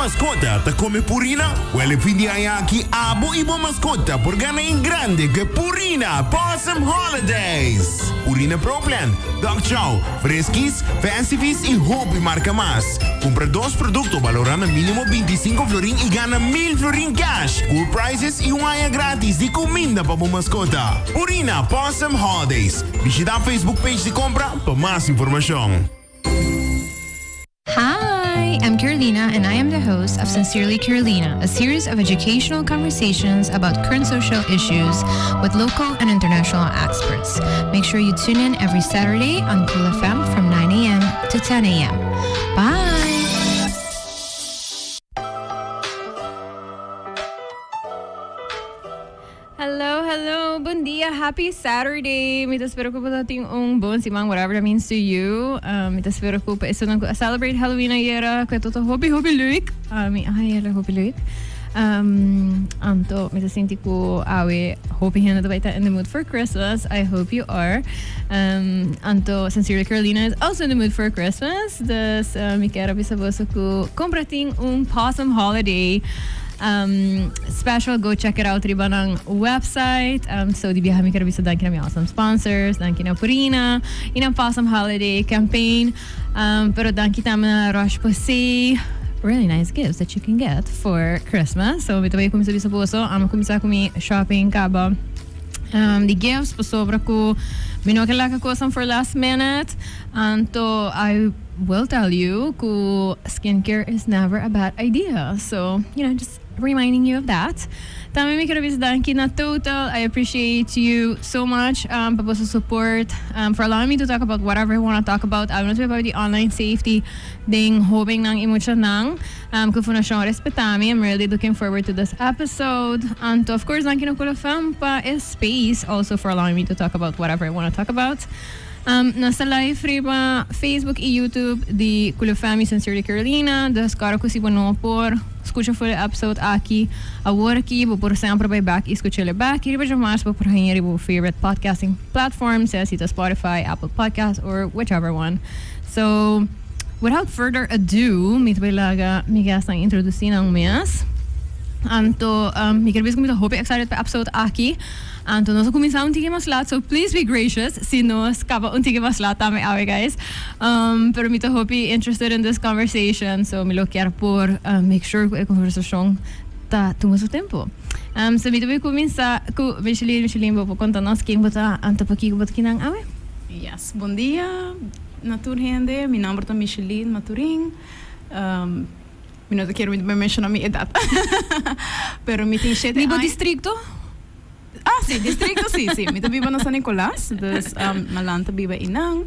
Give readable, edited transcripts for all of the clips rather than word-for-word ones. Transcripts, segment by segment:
mascota ta come Purina? Wel e fin di aña aki abo y bo mascota por gana en grande cu e Purina Pawsome Holidays! Purina Pro Plan, Dog Chow, Friskies, Fancy Feast y hopi marca mas. Cumpra dos producto balora na minimo 25 florin y gana 1000 florin cash, cool prizes y un aña gratis di cuminda pa bo mascota. Purina Pawsome Holidays. Bishita Facebook page di Compra pa mas informacion. Hi, I'm Carolina, and I am the host of Sincerely Carolina, a series of educational conversations about current social issues with local and international experts. Make sure you tune in every Saturday on Cool FM from 9 a.m. to 10 a.m. Bye! Hello, hello, bon dia, happy Saturday. Mi ta spera ku bo tin un bon siman, whatever that means to you. Mi ta spera ku pa esnan ku a celebrate Halloween ayera, ku e tabata hopi, hopi leuk. Mi a haña hopi leuk. Anto mi ta sinti ku awe hopi hende ta bai ta in the mood for Christmas. I hope you are. Anto Sincerely Carolina is also in the mood for Christmas. Dus mi kier a bisa boso ku Compra tin un Pawsome Holiday. Special go check it out riba nan website. So di biaha mi quier bisa danki na mi awesome sponsors, danki na Purina y nan Pawsome Holiday campaign. Pero danki tambe na Roche Posay. Really nice gifts that you can get for Christmas. So mi ta bay cuminsa bisa boso, amo cuminsa cu mi shopping caba di gifts pasobra cu mi no ke laga cosnan for last minute. Anto I will tell you cu skincare is never a bad idea. So, you know, just reminding you of that. Tambe mi quiero bisa danki na Total. I appreciate you so much pa boso support, for allowing me to talk about whatever I want to talk about. Awe nos papia di online safety den hobennan y muchanan cu Fundacion Respetami. I'm really looking forward to this episode. Anto, of course, danki na Cool FM pa e space also for allowing me to talk about whatever I want to talk about. Nos ta live riba Facebook y YouTube di Cool FM y Sincerely Carolina. Dus kòrda ku si bo no por skucha full e episode aki awor aki, bo por semper bai bek y skuch'el bek. Y riba djamars bo por haña riba bo favorite podcasting platform, sea si ta Spotify, Apple Podcast or whichever one. So, without further ado, mi ta bai laga mi guestnan introdusí nan mes. Anto, mi ker bisa ku mi ta hopi excited pa e episode aki. Anto nos a cuminsa un tiki mas laat, so please be gracious si nos caba un tiki mas laat tambe awe guys. Pero mi ta hopi interested in this conversation, so mi lo kier por make sure cu e conversacion ta tuma su tempo. So mi ta bay cuminsa cu Micheline. Micheline, bo por conta nos ken bo ta, anto pakico bo ta kinan awe? Yes, bon dia na tur hende. Mi nomber ta Micheline Maturin. Mi no ta kier mi menciona mi edad, pero mi tin shete Ni bo aña. districto? Ah, sí, districto sí, sí. Mi ta biba na San Nicolas, dus um, Malan ta biba einan.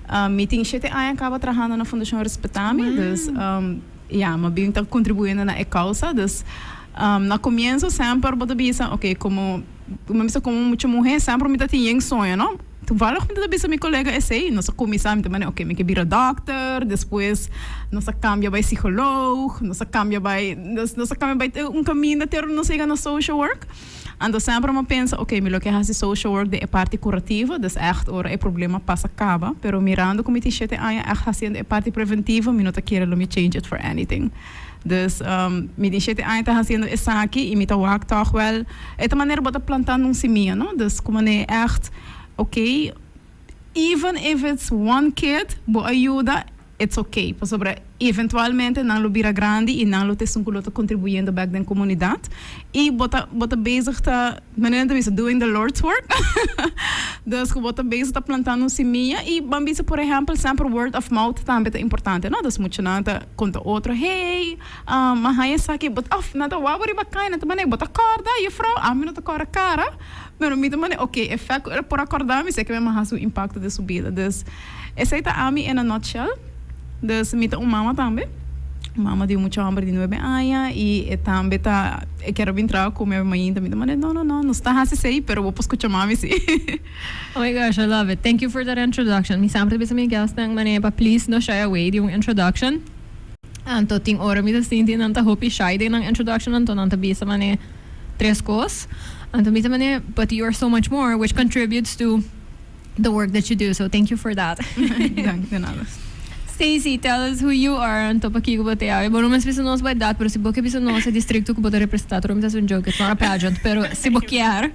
Um, mi tin shete aña caba trahando na Fundacion Respetami, dus um, ja, mi a bin ta contribuyendo na e causa. Dus um, na comienzo semper bo ta bisa, ok, como, mi a bisa como mucha muhe semper mi ta tin yen soño, no? Toevallig mi ta bisa mi colega esey, nos a cuminsa, mi ta mane, ok, mi ke bira dokter, despues nos a cambia bay psicoloog, nos a cambia bay, nos, nos a cambia bay te un caminda te ora nos a yega na social work. Anto semper mi a pensa, ok, mi lo ke haci social work den e parti curativo, dus echt ora e problema pasa caba, pero mirando cu mi tin shete aña echt haciendo e parti preventivo, mi no ta kere lo mi change it for anything. Dus mi tin shete aña ta haciendo esaki y mi ta wak toch wel e ta manera bo ta plantando un simia, no? Dus cu manera echt, ok, even if it's one kid bo a yuda, It's ok, pasobra eventualmente nan lo bira grandi y nan lo ta esun cu lo ta contribuyendo bek den comunidad y bo ta bo ta bezig ta, manera nan ta bisa, doing the Lord's work. Dus cu bo ta bezig ta plantando un simia y ban bisa por ehempel semper word of mouth tambe ta importante, no? Dus muchanan ta conta otro, hey, mi a haña esaki, but of nan ta wou bo riba caya, nan ta manera, bo ta corda juffrouw? Ami no ta corda cara, pero mi ta manera, ok, e fek cu el por a corda mi, seki mi a haci un impacto den su bida. Dus. Esei ta ami in a nutshell. Dus mi ta un mama tambe. Mama di un mucha homber di nuebe aña y e tambe ta e kier a bin traha cu mi awe mainta. Mi ta manda no no no nos ta haci esei pero bo por scucha mami si. Oh my gosh, I love it. Thank you for that introduction. Mi semper ta bisa mi guestnan manera pa please no shy away di un introduction. Anto tin ora mi ta sinti nan ta hopi shy den nan introduction anto nan ta bisa manera tres cos. Anto mi ta manera but you are so much more which contributes to the work that you do, so thank you for that. Dank, de nada. Stacy, tell us who you are anto pakiko bo ta awe. Bo no mester bisa nos bo edad, pero si bo ke bisa nos e districto ku bo ta representa, tur mi ta haci un joke, it's not a pageant, pero si bo kier,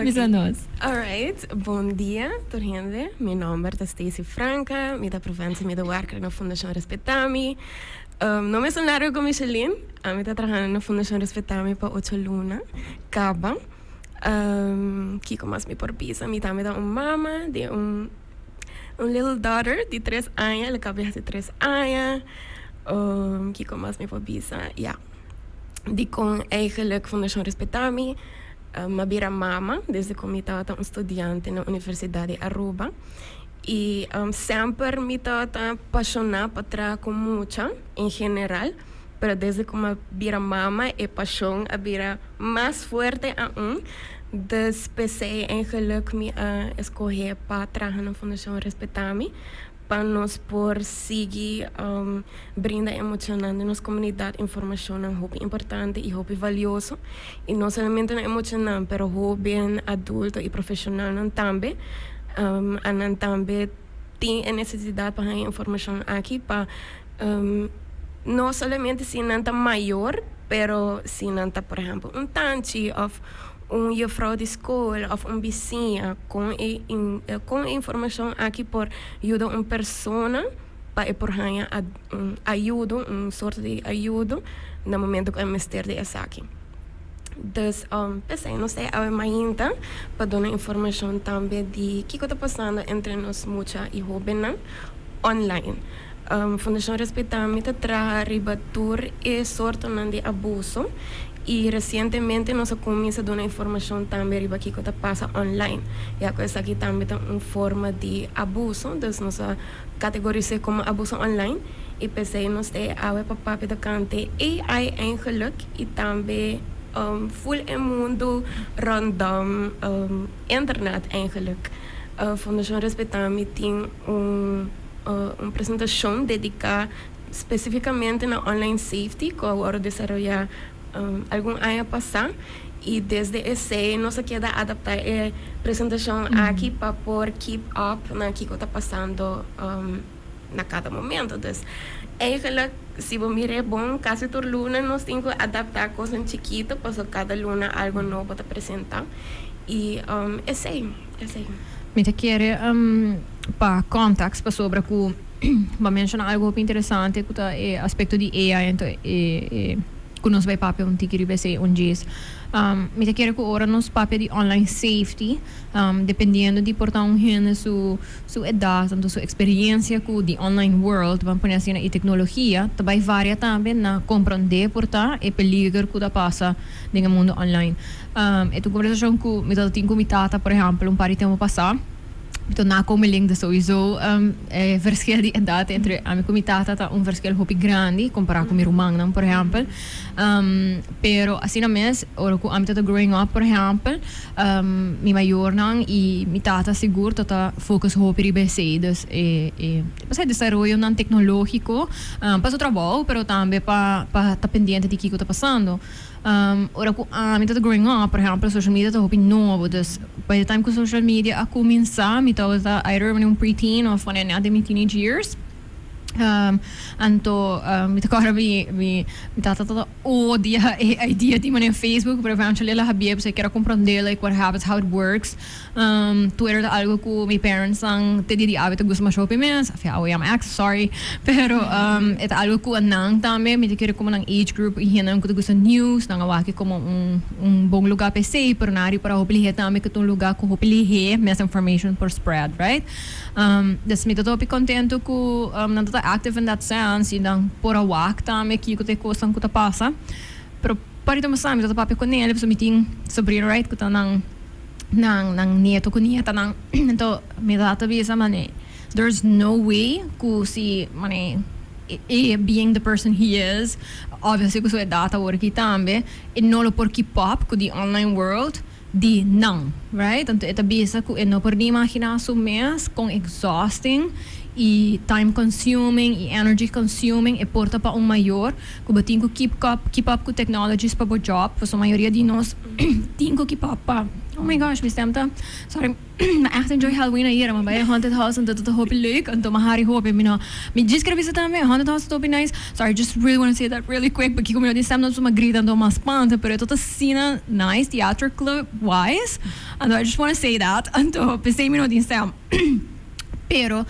bisa nos. Alright, bon dia tur hende. Mi nomber ta Stacy Franca, mi ta preventiemedewerker na Fundacion Respetami. No mesun largo ku Micheline, ami ta trahando na Fundacion Respetami pa ocho luna kaba. Kiko mas mi por bisa? Mi tambe ta un mama di un un little daughter di tres aña, el a kaba di hasi 3 aña. Kiko mas mi por bisa? Ya, dikon eigenlijk Fundacion Respetami? Mi a bira mama desde ku mi tabata un studiante na Universidat di Aruba i semper mi tabata pashoná pa traha ku mucha en general, pero desde ku mi a bira mama e pashon a bira mas fuerte aun. Dus p'esei eigenlijk mi a eskohé pa traha na Fundacion Respetami, pa nos por sigui brinda e muchanan den nos komunidat informashonnan hopi importante i hopi valioso. I no solamente na e muchanan, pero hoben, adulto i profeshonalnan tambe. Anan tambe tin e nesesidat pa haña informashon aki pa no solamente si nan ta mayor, pero si nan ta, por ehèmpel, un tanchi òf un juffrouw di skol òf un bisiña, kon e informashon aki por yuda un persona pa e por haña un ayudo, un sorto di ayudo na momento ku e mester di esaki. Dus p'esei nos ta awe mainta pa duna informashon tambe di kiko ta pasando entre nos mucha i hóbennan online. Fundashon Respetami ta traha riba tur e sortonan di abuso i resientemente nos a kuminsá duna informashon tambe riba kiko ta pasa online, ya ku esaki tambe ta un forma di abuso, dus nos a kategoris'é komo abuso online i p'esei nos ta e awe pa papia tokante AI eigenlijk i tambe ful e mundu rondom internet eigenlijk. Fundashon Respetami tin un presentashon dediká spesífikamente na online safety ku a wòrdu desaroyá algun aña pasá i desde esei nos a keda adaptá e presentashon aki pa por keep up na kiko ta pasando na kada momento. Dus eigenlijk si bo mir'é bon, kasi tur luna nos tin ku adaptá kosnan chikitu pasobra kada luna algu nobo ta presentá i esei, esei. Mi ta kere pa context pasobra ku bo a menshoná algu hopi interesante ku ta e aspekto di AI, anto e ku nos bai papia un tiki riba esei un djis. Mi ta kere ku ora nos papia di online safety, dependiendo di por ta un hende su edat, anto su eksperiencia ku di online world, ban pone asina, i teknologia, ta bai varia tambe na komprondé por ta e peliger ku ta pasa den e mundo online. E ta un kombersashon ku mi tabata tin ku mi tata, por ehèmpel, un par di tempu pasá. Mi ta nakomeling, dus souiso e verschil di edat entre ami ku mi tata ta un verschil hopi grandi kompará ku mi rumannan, por ehèmpel. Pero asina mes, ora ku ami tabata growing up, por ehèmpel, mi mayornan i mi tata sigur tabata focus hopi riba esei. Dus e e pasá e desaroyonan teknológiko pa su trabou, pero tambe pa pa ta pendiente di kiko ta pasando. Ora ku ami tabata growing up, por ehèmpel, social media ta hopi nobo. Dus by the time ku social media a kuminsá, mi tabata either un preteen òf wanneer net den mi teenage years. Anto mi ta kòrda mi tata tabata odia e idea di manera Facebook, pero eventually el a habié pasobra e kier a komprondé like what happens, how it works. Twitter ta algo ku mi parentsnan te dia di awe ta gusta masha hopi mes, afia awe yama X, sorry, pero e ta algo ku nan tambe mi ta kere komo nan age group i hendenan ku ta gusta news, nan a wak komo un bon lugá pa esei, pero nan a ripara hopi lihé tambe ku ta un lugá ku hopi lihé misinformation por spread, right? Dus mi ta hopi contento cu nan ta active in that sense y nan por a wak tambe kico ta e cosnan cu ta pasa. Pero parita mi sa mi ta papia cu nel pasobra mi tin sobrino, right, cu ta nan nan nan nieto cu nietanan. Enton mi tata bisa mane there's no way cu si mane e being the person he is, obviously cu su edad awor aki tambe, e no lo por keep up cu di online world di nan, right? Anto e ta bisa ku e no por ni imaginá su mes kon exhausting. I time consuming i energy consuming e por ta pa un mayor ku bo tin ku keep up keep up ku technologies pa bo job, pasobra mayoria di nos tin ku keep up pa, oh my gosh, mi stem ta, sorry, mi echt enjoy Halloween ayera, mi a bai e haunted house anto ta hopi leuk, anto mi a hari hopi, mi no, mi djis kere bisa tambe e haunted house ta hopi nice, sorry, I just really wanna say that really quick, pakiko mi no tin stem no mi a grita anto mi a spanta, pero e ta asina nice theatrical wise, anto I just wanna say that, anto p'esei mi no tin stem. Pero,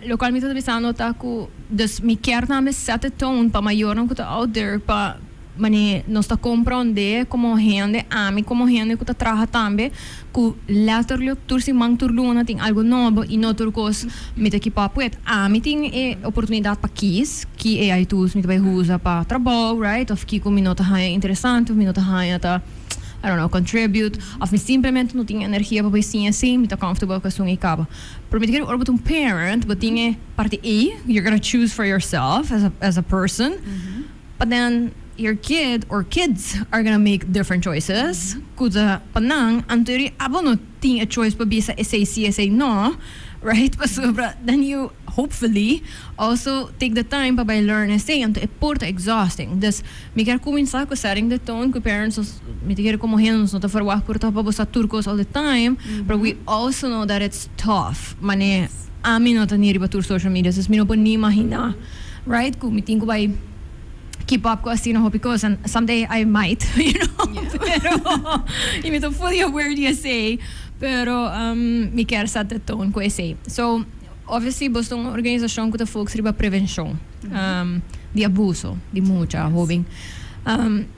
locual mi ta bisando ta cu, dus mi kier tambe set e tone pa mayornan cu ta out there pa mane nos ta compronde como hende, ami como hende cu ta traha tambe, cu letterlijk tur siman, tur luna tin algo nobo y no tur cos mi ta keep up with. Ami tin e oportunidad pa kies ki AI tools mi ta bay usa pa trabou, right, of kico mi no ta haya interesante of mi no ta haya ta. I don't know, contribute, of mi simplemente no tin energia pa bay siña esey, mi ta comfortable cu esun ey caba. Pero mi ta kere ora bo ta un parent, bo tin e parti ey, you're gonna choose for yourself as a as a person, but then your kid or kids are gonna make different choices cu ta pa nan, anto eri abo no tin e choice pa bisa esey si esey no, right, pasobra then you hopefully also take the time pa bay learn esey, anto e por ta exhausting. Dus Mi kier cuminsa cu setting the tone cu parents nos mi ta kere como hende nos no ta verwacht por ta pa bo sa tur cos all the time but we also know that it's tough mane ami no ta ni riba tur social media dus mi no por ni imagina right cu mi tin cu bay keep up cu asina hopi cos and someday I might you know pero y mi ta fully aware di esey pero mi kier set the tone cu esey so obviously bo ta un organisacion cu ta focus riba prevencion. Di abuso di mucha hoben.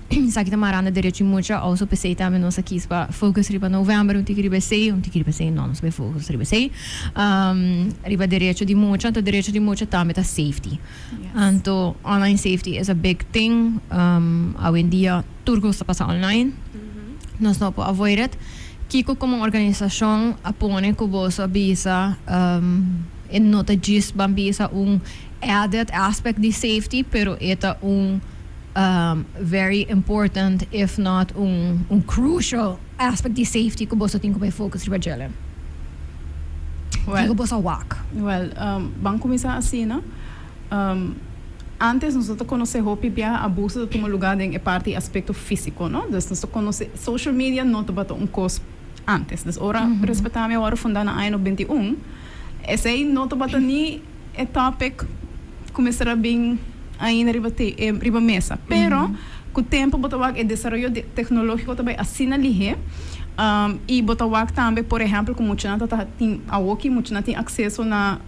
Esaki ta marando derecho di mucha. Also p'esei tambe nos a kis pa focus riba november un tiki riba esei, un tiki riba esei no, nos a bay focus riba esei. Riba derecho di mucha, anto derecho di mucha tambe ta safety. Anto online safety is a big thing. Awendia tur cos ta pasa online. Nos no por avoid it. Kiko como organisacion a pone cu boso a bisa e no ta djis ban bisa un added aspect di safety pero e ta un very important if not un un crucial aspect di safety cu boso tin cu bay focus riba djele. Well, Kico boso a wak? Well, ban cuminsa asina. Antes nos no ta conoce hopi bia abuso ta tuma lugar den e parti aspecto fisico, no? Dus nos ta conoce social media no tabata un cos antes. Dus ora Respetami a worde funda na aña 91, esey no tabata ni e topic cu mester a bin ainda riba te riba mesa. Pero cu tempo bo ta wak e desaroyo tecnologico ta bay asina lihe y bo ta wak tambe por ehempel cu muchanan ta ta tin awoki muchanan tin acceso na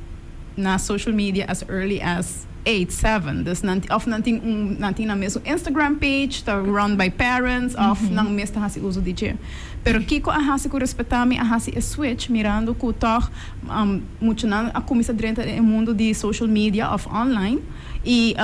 na social media as early as eight, seven. Dus nan of nan tin un nan tin nan mes un Instagram page ta run by parents of nan mes ta haci uso di dje. Pero kico a haci cu Respetami a haci e switch mirando cu tog Muchanan a cuminsa drenta den e mundo di social media of online y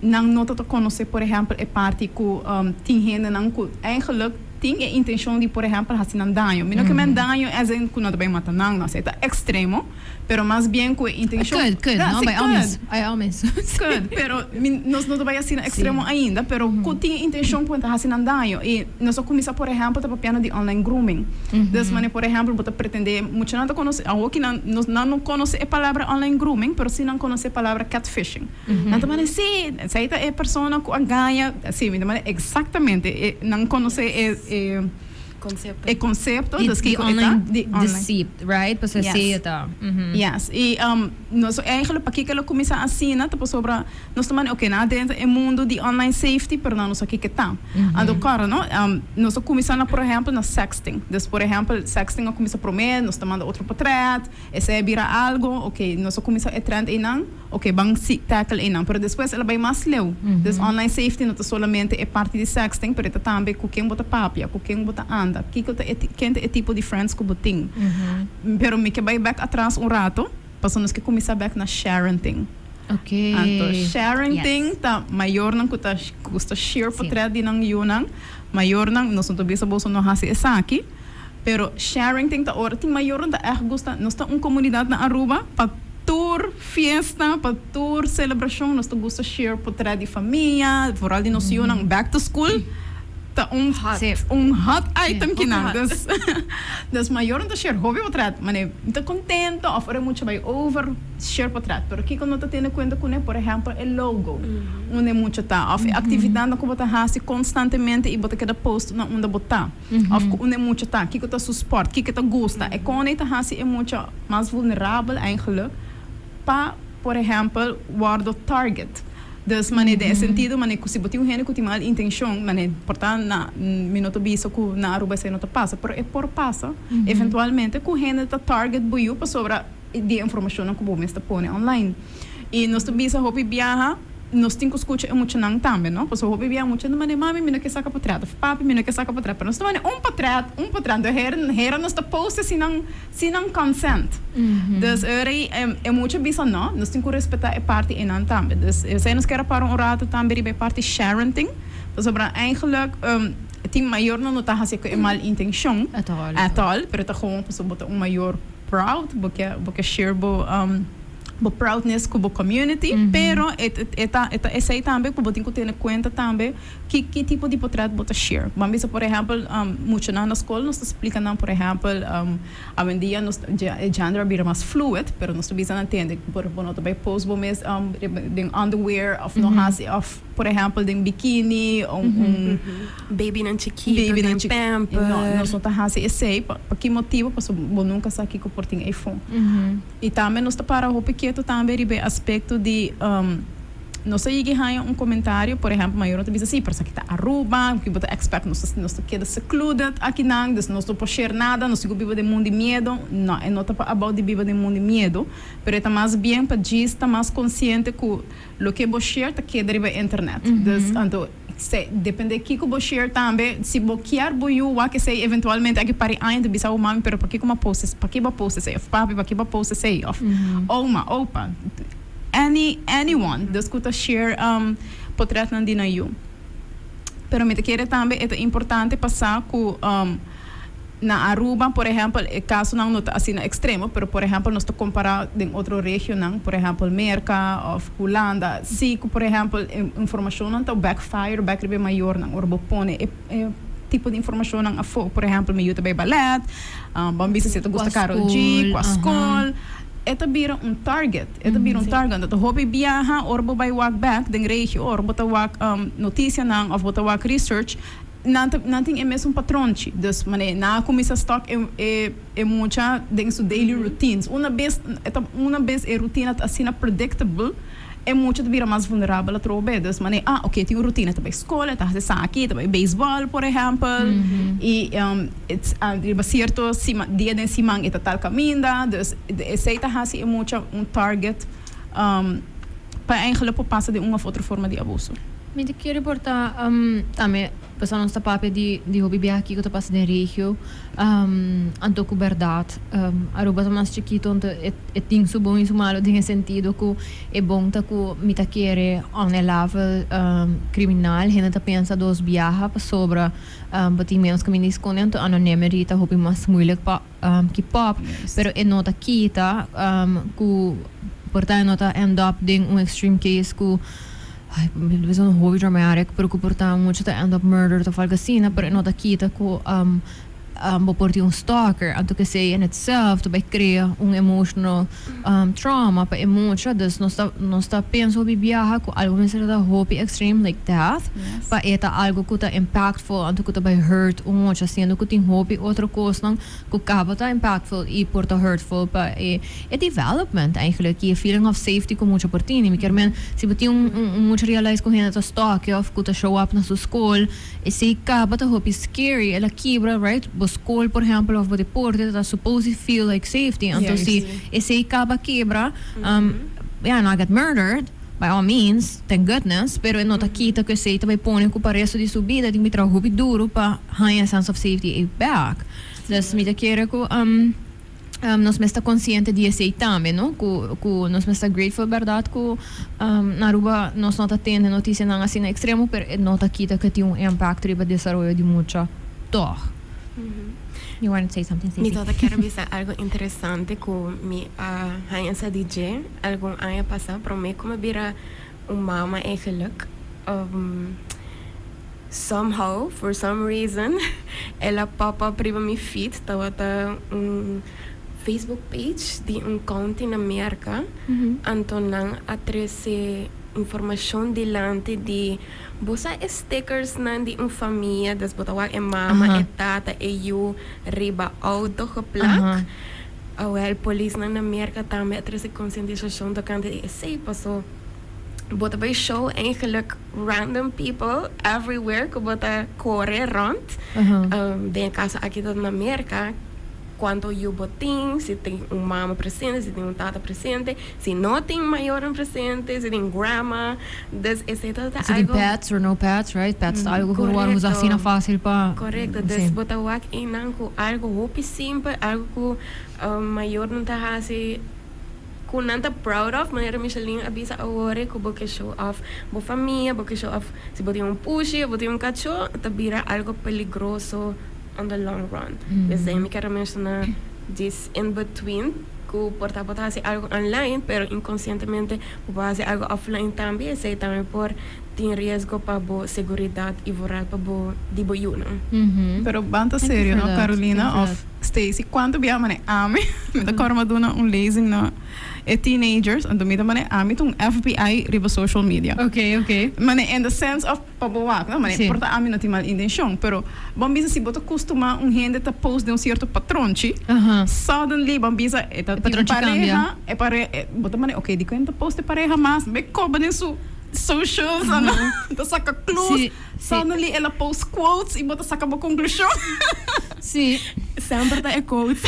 nan no ta ta conoce por ehempel e parti cu tin hendenan cu eigenlijk tin e intencion di por ehempel haci nan daño. Mi no ke men daño as in cu nan ta bay mata nan, no, esey ta extremo, pero mas bien cu e intencion. Could, could, Ja, no? si, By all means, could. by all means. Could, pero mi nos no ta bay asina extremo ainda, pero cu tin e intencion cu nan ta haci nan daño y nos a cuminsa por ehempel ta papiando di online grooming. Dus manera por ehempel bo ta pretende muchanan ta conoce awo ki nan nos nan no conoce e palabra online grooming pero si nan conoce e palabra catfishing. Nan ta manda si esey ta e persona cu a gaña si mi ta manda exactamente e nan conoce e e Concepto. e concepto Di dus di kico e ta online di online. deceit right pasobra Yes. esey e ta. Yes y nos eigenlijk pakico lo cuminsa asina ta pasobra Nos ta manda, oke, nan a drenta e mundu di online safety, pero nan no sa kiko ta. Anto kòrda, no? Nos a kuminsá na, por ehèmpel, na sexting. Dus, por ehèmpel, sexting a kuminsá promé, nos ta manda otro potrèt, esei a bira algu, oke, nos a kuminsá e trend einan, oke, ban si tackle einan. Pero despues el a bai mas leu. Dus online safety no ta solamente e parti di sexting, pero e ta tambe ku ken bo ta papia, ku ken bo ta anda, kiko ta e, ken ta e tipo di friends ku bo tin. Pero mi ke bai bèk atras un rato, pasobra nos ke kuminsá bèk na sharenting. Ok. Anto sharenting Yes. ta mayornan ku ta gusta share Sí. potret di nan yunan. Mayornan, nos no ta bisa boso no hasi esaki, pero sharenting ta ora tin mayornan ta ègt gusta, nos ta un komunidat na Aruba pa tur fiesta, pa tur selebrashon nos ta gusta share potret di famia, vooral di nos yunan back to school. Ta un un hot item kinan. Dus dus mayornan ta share hopi potret. Mane mi ta contento of ora e mucha bay over share potret. Pero kiko no ta tene cuenta cune? Por ehempel e logo unda e mucha ta of e actividadnan cu bo ta haci constantemente y bo ta keda post na unda bo ta. Of cu unda e mucha ta. Kiko ta su sport? Kiko e ta gusta? E con ey ta haci e mucha mas vulnerabel eigenlijk pa por ehempel wordo target. Dus manera den e sentido manera ku si bo tin un hende ku tin mal intenshon manera por ta na mi no ta bisa ku na Aruba esei no ta pasa pero e por pasa eventualmente ku hende ta target bo yu pasobra di e informashonnan ku bo mes ta pone online i nos ta bisa hopi biaha nos tin ku skucha e muchanan tambe no pasobra hopi biaha mucha ta manda mami mi no ke saka potret of papi mi no ke saka potret pero nos ta manda un potret un potret anto hera nos ta post e sinan Sin nan consent. Dus ora ei e mucha bisa no, nos tin cu respeta e parti einan tambe. Dus esei nos kier a para un rato tambe riba e parti sharenting, pasobra eigenlijk tin mayornan no ta haci cu e mal intencion at all, pero ta gewoon pasobra bo ta un mayor proud, bo ke bo ke share bo bo proudness cu bo community, pero e ta e ta esei tambe cu bo tin cu tene cuenta tambe. Ki ki tipo di potret bo ta share? Ban bisa por ehempel muchanan na skol nos ta splika nan por ehempel awendia nos e gender a bira mas fluid pero nos ta bisa nan tende por bo no ta bai post bo mes den underwear of no hasi of por ehempel den bikini o un Babynan chikito den pamper. No nos no ta hasi esei pa ki motibo pasobra bo nunka sa kiko por tin eyfo. I tambe nos ta para hopi ketu tambe riba e aspekto di nos a yega haña un komentario, por ehèmpel mayornan ta bisa si, pero esaki ta Aruba, ki bo ta expect nos ta nos ta keda secluded akinan, dus nos no por share nada, nos tin ku biba den mundu di miedu. No, e no ta pa about di biba den mundu di miedu, pero e ta mas bien pa djis ta mas konsiente ku loke bo share ta keda riba internet. Dus anto Se, depende kiko bo share tambe, si bo kier bo yu wak esey eventualmente aki par di aña ta bisa bo mami pero pakiko m'a post es, paki bo a post esey of papi paki bo a post esey of oma, opa, any anyone dus ku ta share potretnan di nan yu. Pero mi ta kere tambe e ta importante pa sa ku Na Aruba, por ehempel, e casonan no ta asina extremo, pero por ehempel nos ta compara den otro regionan, por ehempel Merca of Hulanda, si cu por ehempel e informacionnan ta backfire bek riba e mayornan ora bo pone e e tipo di informacionnan afo, por ehempel mi yu ta bay ballet, ban bisa si e ta gusta Karol G, cua scol, e ta bira un target, e ta bira un target, anto ta hopi biaha ora bo bay wak bek den regio, ora bo ta wak noticianan of bo ta wak research, Nan ta nan tin e mesun patronchi. Dus manera nan a cuminsa stok e e e mucha den su daily routines. Una bes e ta una bes e rutina ta asina predictable, e mucha ta bira mas vulnerabel atrobe. Dus manera ah oke tin un rutina, e ta bay scol, e ta haci esaki, e ta bay baseball por ehempel, y it's riba cierto sima dia den siman e ta tal caminda. Dus esey ta haci e mucha un target pa eigenlijk por pasa den un of otro forma di abuso. Mi ta kere por ta tambe pasobra nos ta papia di di hopi biaha kiko ta pasa den regio anto ku bèrdat Aruba ta mas chikito anto e e tin su bon i su malo den e sentido ku e bon ta ku mi ta kere on e level kriminal hende ta pensa dos biaha pasobra bo tin menos kaminda di skonde anto anonymity ta hopi mas moeilijk pa keep up pero e no ta kita ku por ta e no ta end up den un extreme case ku ay mi ta bisa un hopi dramatic pero ku por ta mucha ta end up murdered of algo asina pero e no ta kita ku bo por tin un stalker anto kesey in itself ta bay crea un emotional trauma pa e mucha dus nos ta nos ta pensa hopi biaha ku algo mester ta hopi extreme like death pa e ta algo ku ta impactful anto ku ta bai hurt un mucha siendo ku tin hopi otro kosnan ku kaba ta impactful i por ta hurtful pa e e development eigenlijk i e feeling of safety ku mucha por tini mi kier men si bo tin un un mucha realize ku hende ta stalk e of ku ta show up na su skol Esei kaba ta hopi scary, el a kibra right, bo school por ehempel of bo deporte ta supposed to feel like safety, anto si esei kaba kibra, yeah, not get murdered, by all means, thank goodness, pero e no ta kita ku esei ta bai pone ku pa resto di su bida tin ku traha hopi duru pa haña e sense of safety ei back. Dus mi ta kere ku. Nos mes ta consciente di esey tambe, no? Cu, cu nos mes ta grateful berdad cu na Aruba nos no ta tende noticianan asina extremo, pero e no ta kita cu tin un impact riba desaroyo di mucha toch. You wanted to say something, Mi Stacey? tabata kier bisa algo interesante cu mi a haña sa di dje algun aña pasa, prome cu mi a bira un mama eigenlijk. Somehow, for some reason, el a pop up riba mi feed, tabata un Facebook page di un county na Merca, anto nan a trece informacion dilanti di bo sa e stickers nan di un famia, dus bo ta wak e mama, e tata, e yu riba auto geplak. Awel, polisnan na Merca tambe a trece concientisacion tocante di esey, paso bo ta bay show eigenlijk random people everywhere ku bo ta kore rond. Den e kaso aki ta na Merka, kuantu yu bo tin, si tin un mama presente, si tin un tata presente, si no tin mayornan presente, si tin grandma. Dus esei ta Si tin algo. pets or no pets, right? Pets ta algo ku por wòrdu usa asina fásil pa. Korekto. Dus bo ta wak einan ku algo hopi simpel, algo ku mayornan ta hasi. Ku nan ta proud of, manera Micheline a bisa awor ku bo ke show off bo famia, bo ke show off si bo tin un pushi o bo tin un kachó, ta bira algo peligroso on the long run. P'esei mi ker a menshoná this in between ku por ta bo ta hasi algo online pero inkonsientemente bo por hasi algo offline tambe, esei tambe por tin riesgo pa bo seguridat i vooral pa bo di bo yunan. Pero ban ta serio no Carolina of Stacy, cuanto bia mane ami, mi ta corda mi a duna un lezing na e teenagers, anto mi ta mane ami ta un FBI riba social media. Ok, ok. Mane in the sense of pa bo wak, no? Mane Si. por ta ami no tin mal intencion, pero bon bisa si bo ta custuma un hende ta post den un cierto patronchi, suddenly bon bisa e ta E tin un patronchi cambia. pareha, e pare, e bo ta mane ok dicon e no ta post e pareha mas, mi coba den su socials, anto ta saca clues. Si. Suddenly el a post quotes y bo ta saca bo conclusion. Sí. Semper ta e quotes.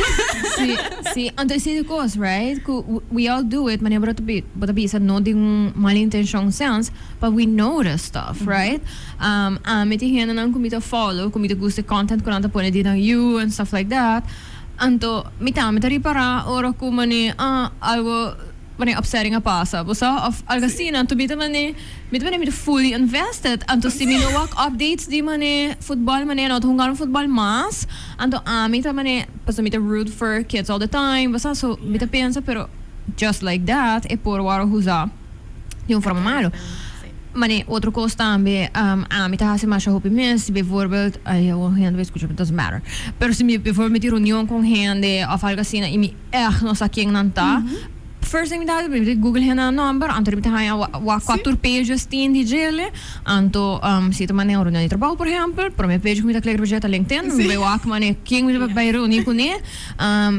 Sí, sí. Anto esei ta cos, right? Cu we all do it, manera bo ta bo ta bisa no den un mal intencion sense, but we notice stuff, right? Um, ami tin hendenan cu mi ta follow, cu mi ta gusta e content cu nan ta pone di nan yu and stuff like that. Anto mi tambe ta ripara ora cu mane, ah, algo. Wanneer upsetting a pasa, bo sa, of algo asina, anto mi ta mane, mi ta mane mi ta fully invested, anto si mi no wak updates di mane futbol, mane no ta hunga futbol mas, anto ami ta mane, pasobra mi ta root for kids all the time, bo sa, so mi ta pensa, pero just like that e por wòrdu usa di un forma malo. Mane otro kos tambe, ami ta hasi masha hopi mes, si bijvoorbeeld, ay awor hende bai skucha, but doesn't matter, pero si mi bijvoorbeeld mi tin reunion ku un hende of algo asina i mi Echt no sa ken nan ta. First thing mi ta hasi, mi ta google hende nan nomber, anto mi ta haña wak kua tur pages tin di djele. Anto si ta mane un reunion di trabou por ehempel, prome page ku mi ta click riba dje ta LinkedIn, mi bai wak mane ken mi ta bai reuni kuné.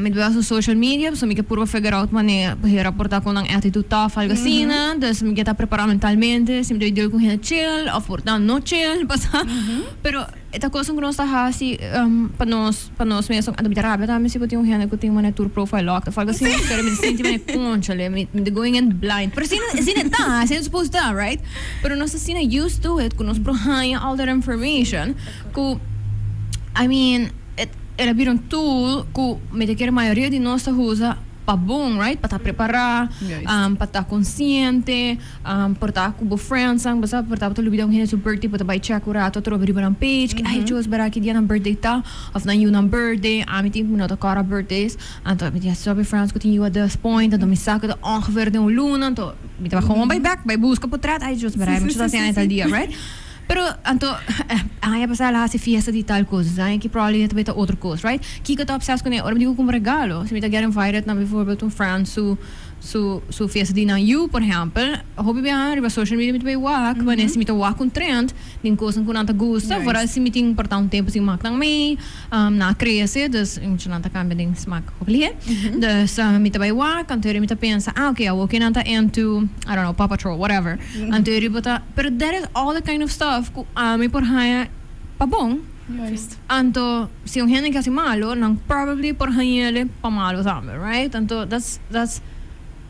Mi ta bai wak su social media, pasobra mi ke purba figure out mane hera por ta ku nan attitude ta of algo asina. Dus mi ke ta prepara mentalmente si mi ta bai deal ku hende chill of por ta no chill, pasa. Pero E ta koson ku nos ta hasi pa nos pa nos mes. Anto mi ta rabia tambe si bo tin un hende ku tin manera tur profile locked of algo asina, pero mi ta sinti manera conchale, mi ta going in blind. Pero asina asina e ta, asina e supposed ta, right? Pero nos ta asina used to it ku nos por haña all that information ku, I mean, el a bira un tool ku mi ta kere mayoria di nos ta usa pa bon, right? Pa ta prepará, pa ta konsiente. Por ta ku bo friendsnan, bo sa, por ta bo ta lubida un hende su birthday, bo ta bai check un rato atrobe riba nan page, ki ay Dios bera ki dia nan birthday ta, of nan yu nan birthday, ami tin ku mi no ta kòrda birthdays, anto mi tin hopi friends ku tin yu at this point, anto mi sa ku ta ongeveer den un luna, anto mi ta bai gewoon bai bek, bai buska potret, ay Dios bera mi ta hasi aña tal dia, right? Pero anto aña pasá el a hasi fiesta di tal kos, dus aña aki probably ta bai ta otro kos, right? Kiko ta obsess kuné? Ora mi di ku kumpra regalo, si mi ta get invited na bijvoorbeeld un friend su. Su su fiesta di nan yu, por ehempel, hopi biaha riba social media mi ta bay wak, wanneer si mi ta wak un trend den cosnan cu nan ta gusta, vooral si mi tin por ta un tempo sin mak nan mee, nan a crece, dus mucha nan ta cambia den smaak hopi lihe. Dus mi ta bay wak, anto mi ta pensa, ah ok, awor ke nan ta into, I don't know, Paw Patrol, whatever. Anto riba ta, pero that is all the kind of stuff cu ami por haya pa bon. Anto si un hende ke hasi malo, nan probably por hañ'ele pa malo tambe, right? Anto that's that's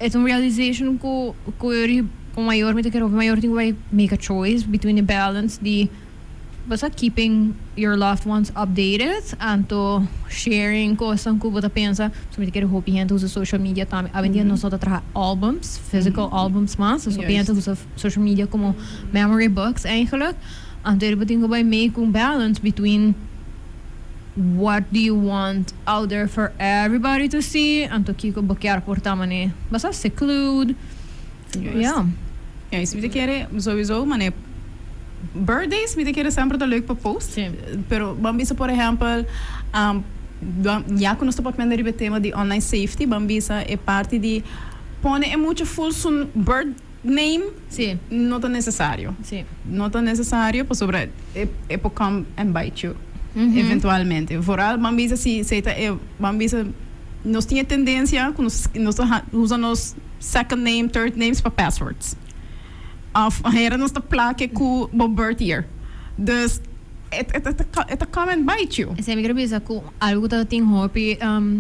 e ta un realization ku ku yori ku mayor mi ta kere hopi mayor tin ku bai make a choice between e balance di bo sa keeping your loved ones updated anto sharing kosnan ku bo ta pensa. So mi ta kere hopi hende usa social media tambe. Awendia nos no ta traha albums, physical albums mas, so hopi hende usa social media komo memory books eigenlijk. Anto bo tin ku bai make un balance between what do you want out there for everybody to see, anto kiko bo kier por ta mane basta seclude. Juist. Yeah. Ja, y si mi ta kere sowieso mane. Birthdays mi ta kere semper ta leuk pa post. Pero ban bisa por ehempel, ya ku nos ta papiando riba e tema di online safety, ban bisa e parti di pone e mucha full su birth name no ta necesario. No ta necesario pasobra e por come and bite you eventualmente. Vooral ban bisa si esey ta e, ban bisa nos tin e tendencia ku nos nos ta usa nos second name, third names pa passwords. Of hera nos ta plake ku bo birth year. Dus e ta come and bite you. Esei mi quier bisa cu algo cu ta tin hopi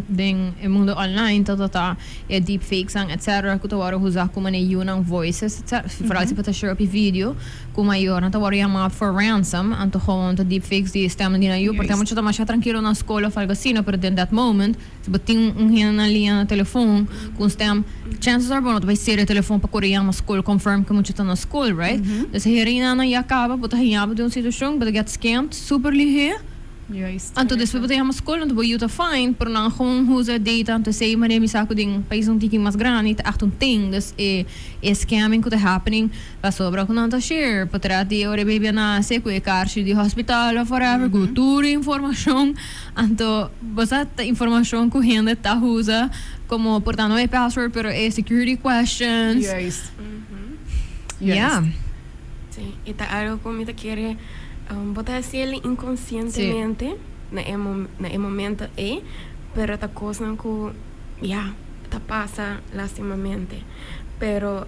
den e mundo online ta ta e deepfakes nan etc cu ta worde usa cu mane yunan voices etc vooral si bo ta share hopi video cu mayornan ta worde yama for ransom anto gewoon ta deepfakes di stemnan di nan yu porque mucha ta masha trankilo na school of algo asina pero den that moment si bo tin un hende na liña na telefon cu un stem chances are bo no ta bay sera e telefon pa core yama school confirm cu mucha ta na school, right? Dus herinnan nan ya caba bo ta haña bo den un situacion bo ta get scammed super lihe. Anto despues bo ta yama school anto bo yu ta fine pero nan gewoon usa data anto esey manera mi sa cu den pais un tiki mas grandi ta echt un thing dus e e scamming cu ta happening pasobra cu nan ta share potret di ora e baby a nace cu e carchi di hospital of whatever cu tur e informacion. Anto bo sa ta informacion cu hende ta usa como por ta no e password pero e security questions. Juist. Ja. Sí, y ta algo cu mi ta kere bo ta haciel inconscientemente na e na e momento ey, pero ta cosnan cu ya ta pasa lastimamente. Pero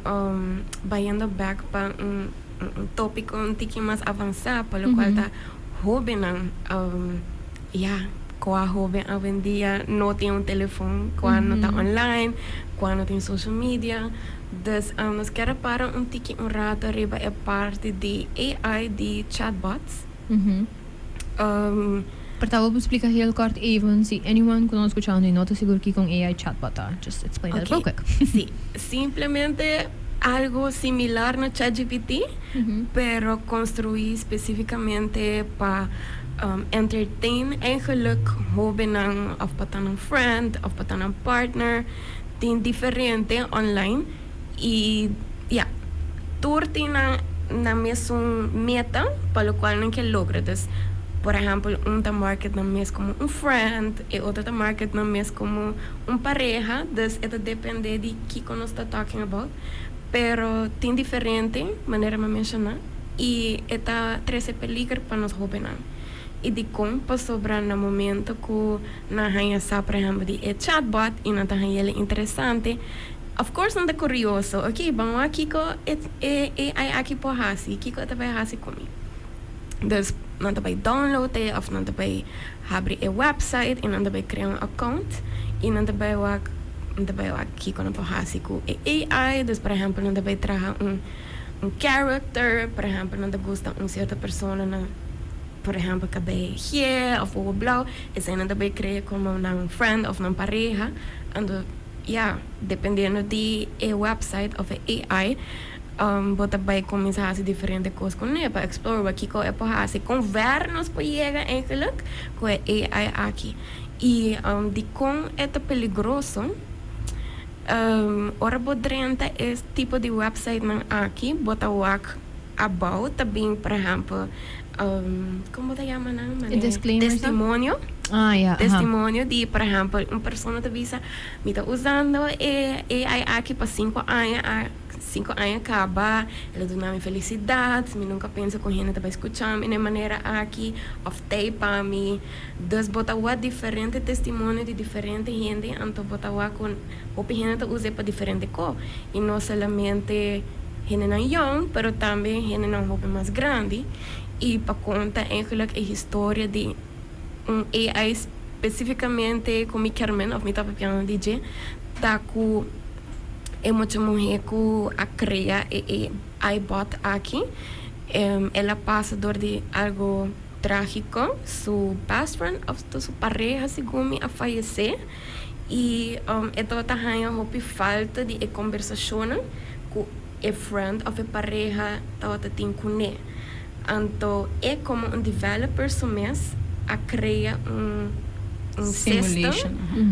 bayendo back pa un topico un tiki mas avansa pa locual ta Hóbennan, ya, kua hóben awendia no tin un telefon, kua no ta online, kua no tin social media. Dus nos kier a para un tiki un rato riba e parti di AI, di chatbots. Por ta bo por splika heel kort even si anyone ku nos skuchando i no ta sigur kiko un AI chatbot ta, just explain that real quick. Si, simplemente algo similar na ChatGPT, pero construi specificamente pa entertain eigenlijk hobennan of pa ta nan friend of pa ta nan partner. Tin diferente online y ya, tur tin nan nan mesun meta pa locual nan ke logra. Dus, por ehempel, un ta market nan mes como un friend, e otro ta market nan mes como un pareha, dus e ta depende di kiko nos ta talking about, pero tin diferente manera mi a menciona y e ta trece peliger pa nos hobennan. Y dicon? Pasobra na momento cu nan haña sa por ehempel di e chatbot y nan ta haña el interesante, of course nan ta curioso, ok, ban wak kiko e AI aki por haci, kiko e ta bay haci cu mi. Dus nan ta bay download e of nan ta bay habri e website y nan ta bay crea un account y nan ta bay wak nan ta bay wak kico nan por haci cu e AI. Dus por ehempel nan ta bay traha un un character, por ehempel nan ta gusta un cierto persona na por ehempel cabey geel of wowo blauw, esey nan ta bay crea como nan friend of nan pareha. Anto ya, dependiendo di e website of e AI. Bo ta bai kuminsá hasi diferente kos kuné pa explore wak kiko e por hasi, kon ver nos por yega eigenlijk ku e AI aki. I dikon e ta peligroso? Ora bo drenta e tipo di websitenan aki bo ta wak abou ta bin por ehèmpel kon bo ta yama nan? E disclaimers nan? Testimonio. Ah ya, aha. Testimonio di por ehèmpel un persona ta bisa mi ta usando e AI aki pa sinku aña. 5 aña kaba, el a duna mi felisidat, mi nunka pensa ku hende ta bai skucha mi na e manera aki òf t'ei pa mi. Dus bo ta wak diferente testimonio di diferente hende, anto bo ta wak ku hopi hende ta us'é pa diferente ko. I no solamente hendenan yòn, pero tambe hendenan hopi mas grandi. I pa konta eigenlijk e historia di un AI spesifikamente ku mi kier men òf mi ta papiando di dje, ta ku. E mucha muhé ku a krea e AI bot aki, el a pasa dor di algu trágiko. Su best friend òf su pareha segun mi a fayesé i e tabata haña hopi falta di e kombersashonnan ku e friend òf e pareha tabata tin kuné. Anto e komo un developer su mes a krea un. Un system,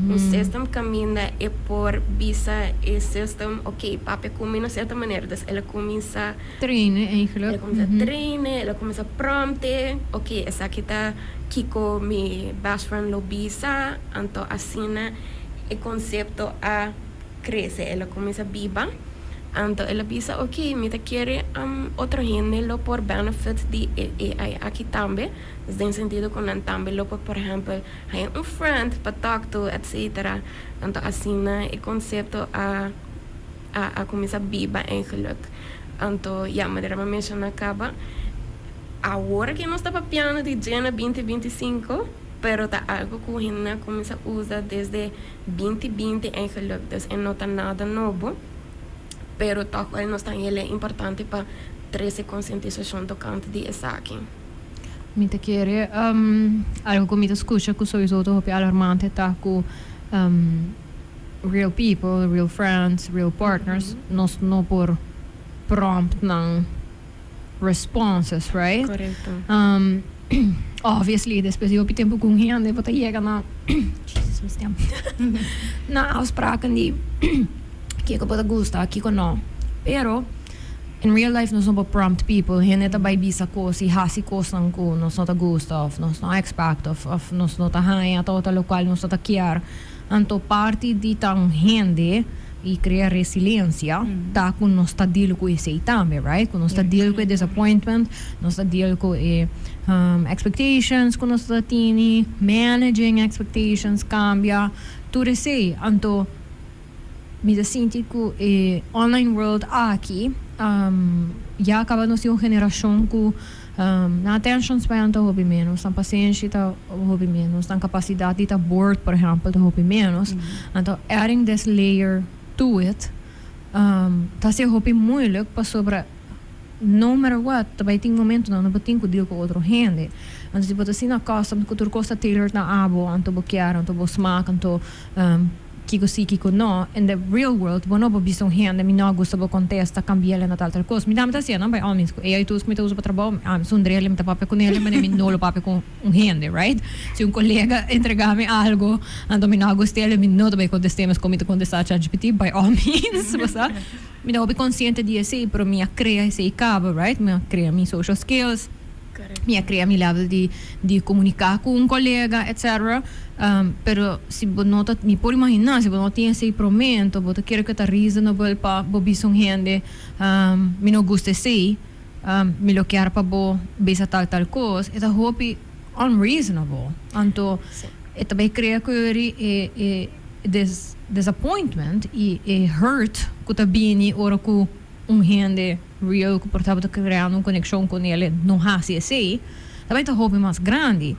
un system kaminda e por bisa e system, "Ok, papia ku mi na sierto manera." Dus el a kuminsá trainen eigenlijk. El a kuminsá trainen, el a kuminsá prompt, "Ok, esaki ta kiko mi best friend lo bisa." Anto asina e konsepto a krese, el a kuminsá biba. Anto el a bisa, "Ok, mi ta kere otro hende lo por benefit di e AI aki tambe." Dus den sentido ku nan tambe lo por, por ehèmpel, haña un friend pa talk to, etc. Anto asina e konsepto a kuminsá biba eigenlijk. Anto ya, manera mi a menshoná kaba, awor ku nos ta papiando di dje na 2025, pero ta algu ku hende a kuminsá usa desde 2020 eigenlijk. Dus e no ta nada nobo, pero toch wel nos ta heel importante pa trese konsientisashon tokante di esaki. Mi ta kere algu ku mi ta skucha ku sowieso ta hopi alarmante ta ku real people, real friends, real partners, nos no por prompt nan responses, right? Korekto. Obviously, despues di hopi tempu ku un hende bo ta yega na, Jesus, mi stem, na afspraken di kiko bo ta gusta, kiko no. Pero in real life nos no por prompt people. Hende ta bai bisa kos i hasi kosnan ku nos no ta gusta òf nos no expect òf nos no ta haña tabata lokual nos no ta kier. Anto parti di ta un hende i krea resilensia ta ku nos ta deal ku esei tambe, right? Ku nos ta deal ku e disappointment, nos ta deal ku e expectations ku nos ta tini, managing expectations kambia, tur esei. Anto mi ta sinti ku e online world aki ya kaba nos tin un generashon ku nan attention span ta hopi menos, nan pasenshi ta hopi menos, nan kapasidat di ta bored, por ehèmpel, ta hopi menos. Anto adding this layer to it ta hasi hopi moeilijk pasobra no matter what ta bai tin momentonan no bo tin ku deal ku otro hende. Anto si bo ta asina accustomed ku tur kos ta tailored na abo, anto bo kier, anto bo smaak, anto kiko si, kiko no. In the real world bo no por bisa un hende, "Mi no a gusta bo kontesta, kambi'el na tal tal kos." Mi tambe ta hasié, no, by all means, ku AI tools ku mi ta usa pa trabou, ami sundr'el, mi ta papia kuné, ma mi no lo papia ku un hende, right? Si un kolega entregá mi algu, anto mi no a gust'el, mi no ta bai kontest'é mes kon mi ta kontestá ChatGPT, by all means, bo sa. Mi ta hopi konsiente di esei, pero mi a krea esei kaba, right? Mi a krea mi social skills, mi a krea mi level di komuniká ku un kolega, etcetera. Pero si bo no ta, mi por imaginá, si bo no tin esei promé, anto bo ta kere ku ta reasonable pa bo bisa un hende, "Mi no gusta esei, mi lo kier pa bo bisa tal tal kos," e ta hopi unreasonable. Anto e ta bai krea ku e e disappointment i e hurt ku ta bini ora ku un hende real ku por tabata kreando un konekshon ku nele no hasi esei, ta bai ta hopi mas grandi.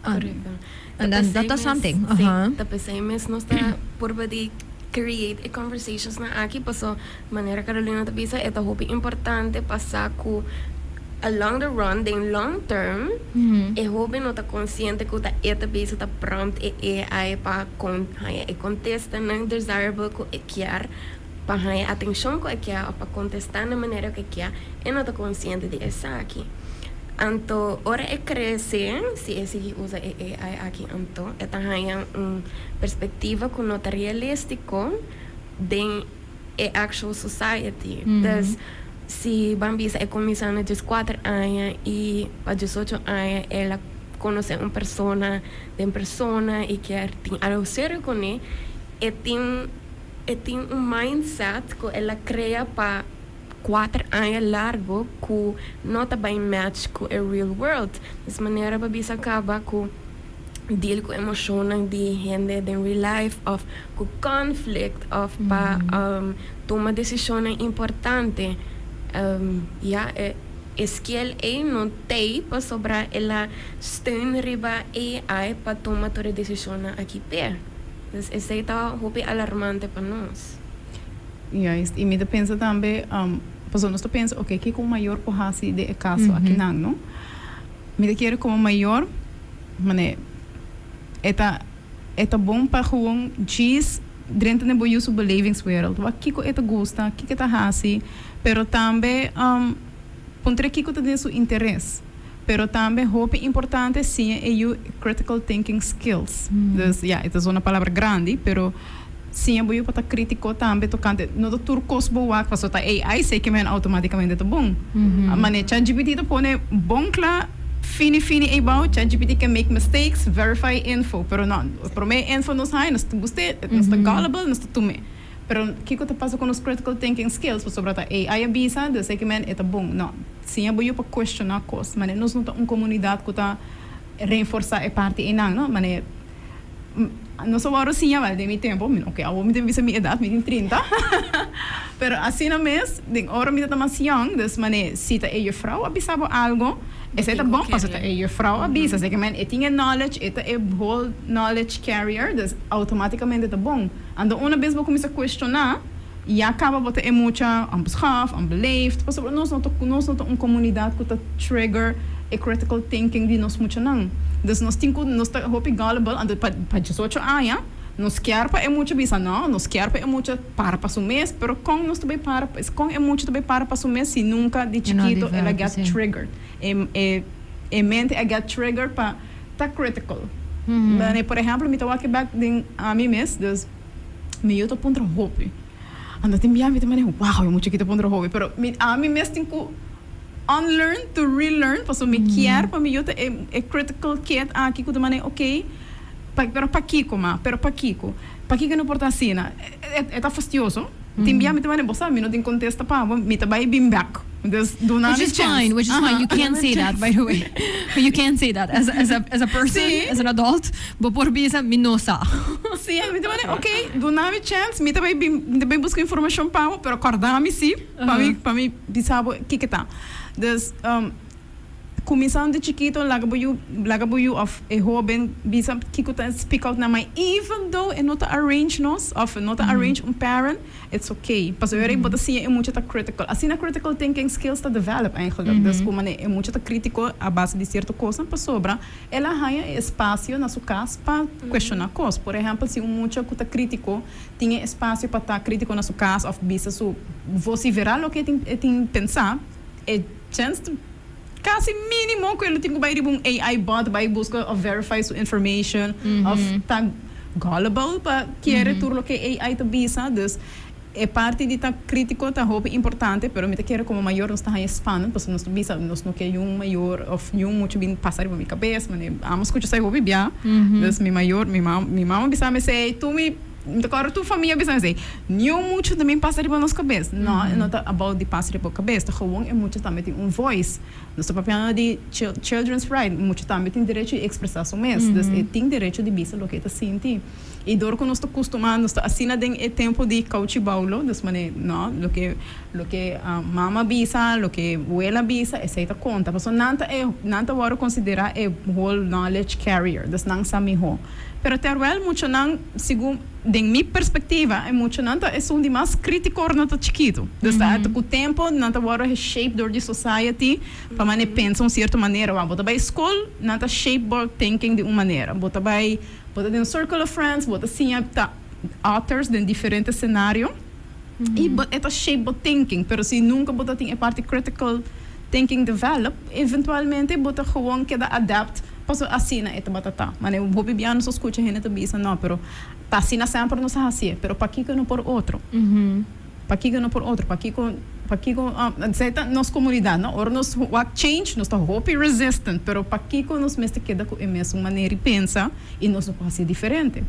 Korekto. And then that ta something. Si, ta p'esei mes nos ta purba di create e conversations nan aki, paso manera Carolina ta bisa, e ta hopi importante pa sa ku along the run, den long term, e hoben no ta konsiente ku ta e ta bisa ta prompt e AI pa kon haña e kontestanan desirable ku e kier, pa haña atenshon ku e kier òf pa kontestá na manera ku e kier, e no ta konsiente di esaki. Anto ora e krese, si e sigui usa e AI aki anto e ta haña un perspektiva ku no ta realístiko den e actual society. Dus si ban bisa e kuminsá na 14 aña i pa 18 aña el a konosé un persona den persona i kier tin algu serio kuné, e tin un mindset ku el a krea pa 4 aña largu ku no ta bai match ku e real world. Dus manera pa bisa kaba ku deal ku emoshonnan di hende den real life òf ku conflict òf pa tuma desishonnan importante. Ya, e skill ei no t'ei pasobra el a steun riba AI pa tuma tur e desishonnan aki p'e. Dus esei ta hopi alarmante pa nos. Juist, i mi ta pensa tambe, pasobra nos ta pensa, ok, kiko un mayor por hasi den e kaso akinan, no? Mi ta kere komo mayor, mane, e ta bon pa gewoon djis drenta den bo yu su belevingswereld, wak kiko e ta gusta, kiko e ta hasi, pero tambe puntra kiko ta den su interes. Pero tambe hopi importante siña e yu critical thinking skills. Dus ya, e ta zona palabra grandi, pero siña bo yu pa ta critico tambe tocante no ta tur cos bo wak pasobra ta AI sey ke men automaticamente ta bon. Mane ChatGPT ta pone bon cla fini fini eybao, ChatGPT can make mistakes, verify info, pero no, prome info nos haya nos ta guste, nos ta gullible, nos ta tume. Pero kiko ta pasa ku nos critical thinking skills pasobra ta AI a bisa, dus e ke men e ta bon. No, siña bo yu pa cuestiona cos. Mane nos no ta un comunidad cu ta reenforsa e parti eynan, no. Mane nos a wòrdu siña, wèl den mi tempo, mi no ke awor mi ta bisa mi edad, mi tin 30, pero asina mes den ora mi ta mas young, dus mane si ta e juffrouw a bisa bo algo, esei ta bon pasobra ta e juffrouw a bisa, esei ke men e tin e knowledge, e ta e whole knowledge carrier, dus automaticamente ta bon. Anto una bes bo kuminsá kuestioná, ya kaba bo ta e mucha onbeschaafd, onbeleefd, pasobra nos no ta nos no ta un komunidat ku ta trigger e critical thinking di nos muchanan. Dus nos tin ku nos ta hopi gullible, anto pa pa 18 aña nos kier pa e mucha bisa no, nos kier pa e mucha para pa su mes, pero kon nos ta bai para kon e mucha ta bai para pa su mes si nunka di chikito el a get triggered, e e e mente a get triggered pa ta critical. Mane por ehempel mi ta wak bek den ami mes, dus mi yu ta puntra hopi. Anto tin bia mi ta mane wow e mucha aki ta puntra hopi, pero mi ami mes tin ku unlearn to relearn pasobra mi kier pa mi yu ta e e critical kid aki ku ta mane ok pero pakiko ma, pero pakiko, pakiko no por ta asina, e ta fastioso. Tin bia mi ta mane bo sa mi no tin kontesta pa bo, mi ta bai bin bek. Dus duna Which mi is chance. fine, which is fine. You can say that, by the way. But you can say that as, as, a, as a person, Sí. as an adult. Bo por bisa, mi no sa. Sí, mi ta mane, ok, duna mi chance, mi ta bai bin, mi ta bai buska informashon pa bo, pero kòrda mi sí, pa mi, pa mi bisa bo kiko ta. Dus, Kuminsando di chikito laga bo yu laga bo yu of e hoben bisa kiko ta speak out na mai even though e no ta arrange nos of e no ta arrange un parent it's okay pasobra ora bo ta siña e mucha ta critical asina critical thinking skills ta develop eigenlijk dus ku manera e mucha ta critico a base di cierto cosnan pasobra el a haña e espacio na su cas pa cuestiona cos por ehempel si un mucha ku ta critico tin e espacio pa ta critico na su cas of bisa su vocifera loke e tin pensa e chens ta casi minimo cu e lo tin cu bay riba un AI bot bay busca of verify su information of ta gullible pa kere tur loke AI ta bisa. Dus e parti di ta critico ta hopi importante pero mi ta kere como mayor nos ta haña spannend pasobra nos ta bisa nos no ke yun mayor of yun mucho bin pasa riba mi cabes mane amo scucha esey hopi bia. Dus mi mayor mi mama mi mama bisa mi esey tur mi Mi ta kòrda tur famia bisa esei, niun mucha ta bin pasa riba nos kabes. No, e no ta about di pasa riba bo kabes, ta gewoon e mucha tambe tin un voice. Nos ta papiando di children's right, mucha tambe tin derecho di ekspresá su mes. Dus e tin derecho di bisa loke e ta sinti. I dor ku nos ta kustumá, nos ta asina den e tempu di kouchi boulo, dus manera, no, loke loke mama bisa, loke wela bisa, esei ta konta. Pasobra nan ta e, nan ta wòrdu konsiderá e whole knowledge carrier, dus nan sa mihó. Pero terwel muchanan, segun den mi perspectiva, e muchanan ta esun di mas critico ora nan ta chikito. Dus ta ku tempo nan ta wòrdu geshape dor di society pa mane pensa un cierto manera. Wou bo ta bai school, nan ta shape bo thinking di un manera. Bo ta bai, bo ta den un circle of friends, bo ta siña ta authors den diferente scenario y bo e ta shape bo thinking. Pero si nunca bo ta tin e parti critical thinking develop, eventualmente bo ta gewoon keda adapt pasobra asina e tabata ta. Mane hopi bia nos a skucha hende ta bisa no, pero ta asina semper nos a hasié, pero pakiko no por otro? Pakiko no por otro? Pakiko, pakiko, esei ta nos komunidat, no? Ora nos wak change nos ta hopi resistant, pero pakiko nos mester keda ku e mesun manera di pensa i nos no por hasié diferente?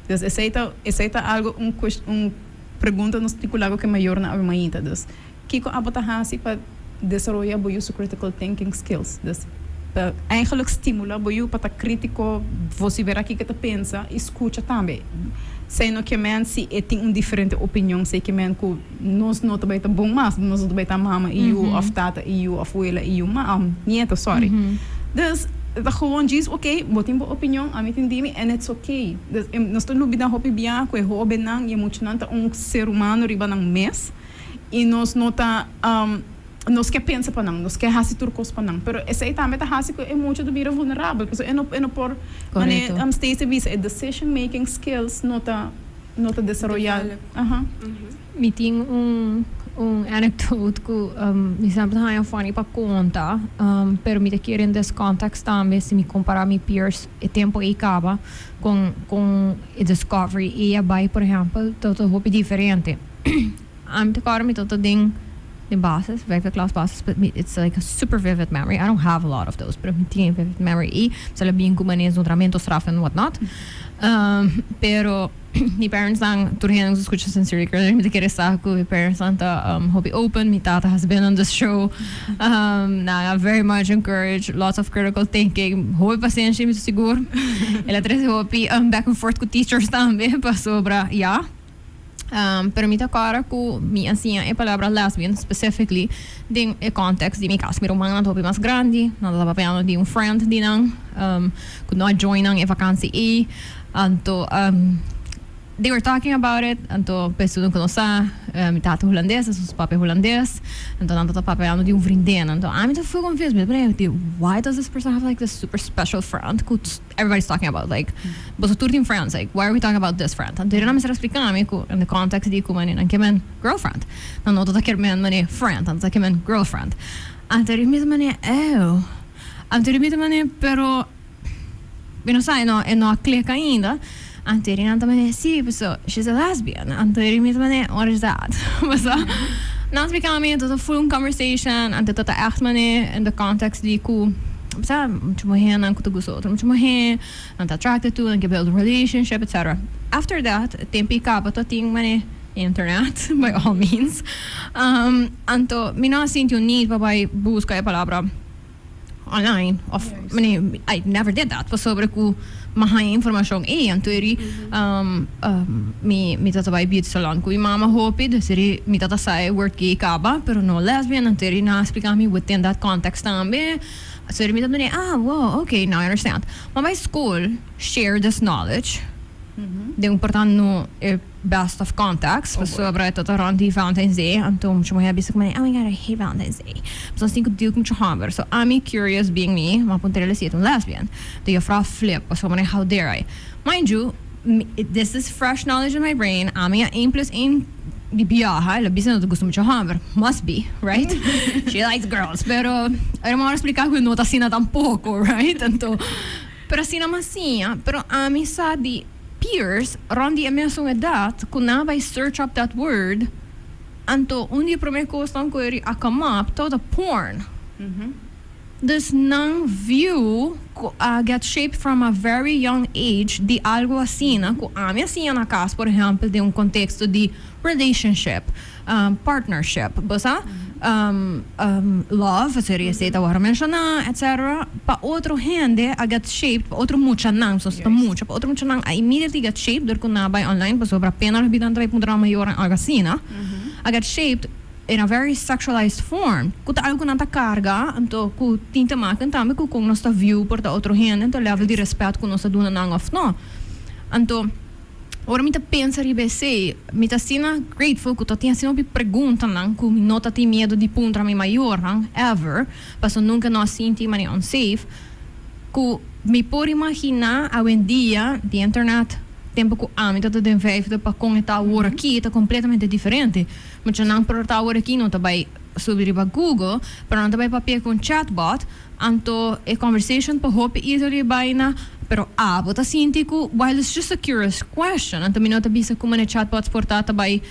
Dus esei ta, esei ta algo un un pregunta nos tin ku laga ku e mayornan awe mainta. Dus Kiko abo ta hasi pa desaroya bo yu su critical thinking skills? Dus pa eigenlijk stimula bo yu pa ta critico, vocifera kiko e ta pensa y scucha tambe. Esei no ke men si e tin un diferente opinion, esei ke men cu nos no ta bay ta bon mas, nos no ta bay ta mama y yu of tata y yu of wela y yu ma, nieto sorry. Dus e ta gewoon djis ok, bo tin bo opinion, ami tin di mi and it's ok. Dus nos ta lubida hopi bia cu e hobennan y e muchanan ta un ser humano riba nan mes. I nos no ta, nos ke pensa pa nan, nos ke hasi tur kos pa nan, pero esei tambe ta hasi ku e mucha ta bira vulnerabel, pasobra e no e no por, manera Stacey a bisa, e decision making skills no ta no ta desaroyá. Mi tin un Un anecdote ku mi semper ta haña funny pa konta, pero mi ta kere in this context tambe si mi kompara mi peers e tempo ei kaba kon kon e discovery ei a bai, por ehempel, ta ta hopi diferente. Ami ta kòrda mi tabata den den basis, vijfde klas basis, but mi it's like a super vivid memory, I don't have a lot of those, pero mi tin e vivid memory ei, mi sa lo bin ku manera zundramento, straf and what not, pero mi parents nan tur hende ku ta skucha Sincerely Carolina mi ta kere sa ku mi parents nan ta hopi open, mi tata has been on this show, nan a very much encourage lots of critical thinking, hopi pasenshi mi ta sigur, el a trese hopi back and forth ku teachers tambe pasobra ya. Pero mi ta kòrda ku mi a siña e palabra lesbian specifically den e context di mi kas. Mi rumannan ta hopi mas grandi, nan ta papiando di un friend di nan ku no a join nan e vakansi ei. Anto they were talking about it, anto pa esun ku no sa, mi tata hulandes, su papia hulandes, anto nan ta papiando di un vriendin. Anto ami ta full confused, mi ta pregunta, why does this person have like this super special friend ku everybody's talking about like boso tur tin friends, like why are we talking about this friend? Anto nan mester a splica mi cu in the context di cu mane nan kier men girlfriend, nan no ta kier men mane friend, nan ta kier men girlfriend. Anto mi ta mane oh, anto mi ta mane pero mi no sa e no e no a click ainda. Anto nan ta mane si paso she's a lesbian. Anto mi ta mane what is that? Paso nan splica mi anto ta full un conversation, anto ta ta echt mane in the context di cu sa mucha muhernan ku ta gusta otro mucha muher, nan ta attracted to, nan ke build un relationship, etc. After that, tempo i kaba ta tin mane internet, by all means. Anto mi no a sinti un need pa bai buska e palabra online of mane I never did that pasobra ku mi a haña informashon ei. Anto eri mi mi ta bai beauty salon ku mi mama hopi, dus eri mi ta sa e word gay kaba, pero no lesbian. Anto eri nan a splika mi within that context tambe. So eri mi ta mane, ah, wow, okay, now I understand. Ma bai school share this knowledge den un por ta no e best of context, pasobra e ta ta rond di Valentine's Day, anto mucha muher a bisa ku mane, oh my God, I hate Valentine's Day. Pasobra nos tin ku deal ku mucha homber. So ami curious being me, mi a puntra el si e ta un lesbian. De juffrouw flip, pasobra mane, how dare I. Mind you, this is fresh knowledge in my brain, ami a één plus één di biaha, el a bisa no ta gusta mucha homber, must be, right? She likes girls, pero e mor a splica cu no ta asina tampoco, right? Anto, pero asina mi a siña, pero ami sa di peers rond di e mesun edad cu nan a bay search up that word, anto un di e prome cosnan cu a come up tabata porn. Dus nan view cu a get shaped from a very young age di algo asina cu ami a siña na cas, por ehempel, den un contexto di relationship, partnership, bo sa, love, seria esey ta worde menciona, etc. Pa otro hende a get shaped, pa otro muchanan, so ta mucha, pa otro muchanan a immediately get shaped door cu nan a bay online pasobra apenas lo bidan ta bay puntra nan mayornan algo asina, a get shaped in a very sexualized form, ku ta algu ku nan ta karga, anto ku tin te maken tambe ku kon nos ta view por ta otro hende, anto level di respet ku nos ta duna nan òf no. Anto, ora mi ta pensa riba esei, mi ta asina grateful ku ta tin asina hopi preguntanan ku mi no ta tin miedu di puntra mi mayornan, ever, pasobra nunka no a sinti manera unsafe, ku mi por imaginá awendia di internet, tempu ku ami ta ta den vijfde pa kon e ta awor aki ta kompletamente diferente. Muchanan por ta awor aki no ta bai subi riba Google, pero nan ta bai papia ku un chatbot, anto e conversation por hopi easily bai na, pero abo ta sinti ku while it's just a curious question, anto mi no ta bisa ku manera chatbots por ta ta bai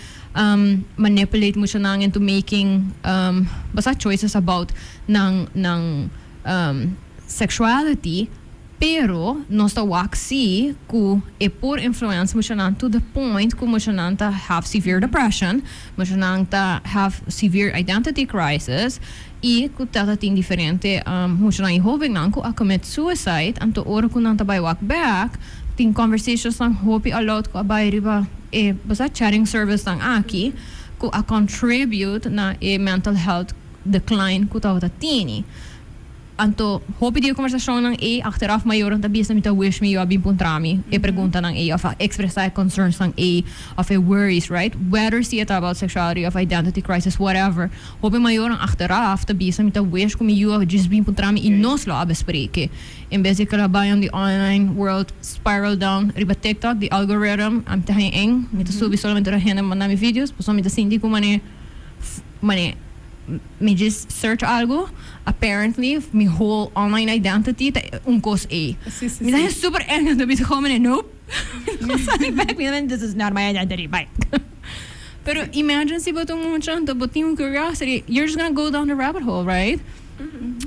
manipulate muchanan into making basa choices about nan nan sexuality. Pero nos ta wak si ku e por influence muchanan to the point ku muchanan ta have severe depression, muchanan ta have severe identity crisis i ku ta ta tin diferente muchanan i hobennan ku a commit suicide. Anto ora ku nan ta bai wak bek tin conversationsnan hopi aloud ku a bai riba e bo sa chatting servicenan aki ku a contribute na e mental health decline ku tabata tini. Anto, hopi di e kombersashonnan ei, achteraf mayornan ta bisa mi ta wish mi yu a bin puntra mi e preguntanan ei òf a ekspresá e concernsnan ei òf e worries, right? Whether si e ta about sexuality òf identity crisis, whatever. Hopi mayornan achteraf ta bisa mi ta wish ku mi yu a djis bin puntra mi i nos lo a bespreke. En bes di kila bai on di online world spiral down riba TikTok, di algorithm, ami ta haña eng, mi ta subi solamente ora hende manda mi videos, pasobra mi ta sinti ku manera. Mane, mi just search algo, apparently mi whole online identity ta un cos ey. Mi ta super eng, anto mi ta gewoon mane, nope. Mi ta sali back, mi ta mane, this is not my identity, bye. Pero imagine si bo ta un mucha, anto bo tin un curiosity, you're just gonna go down the rabbit hole, right?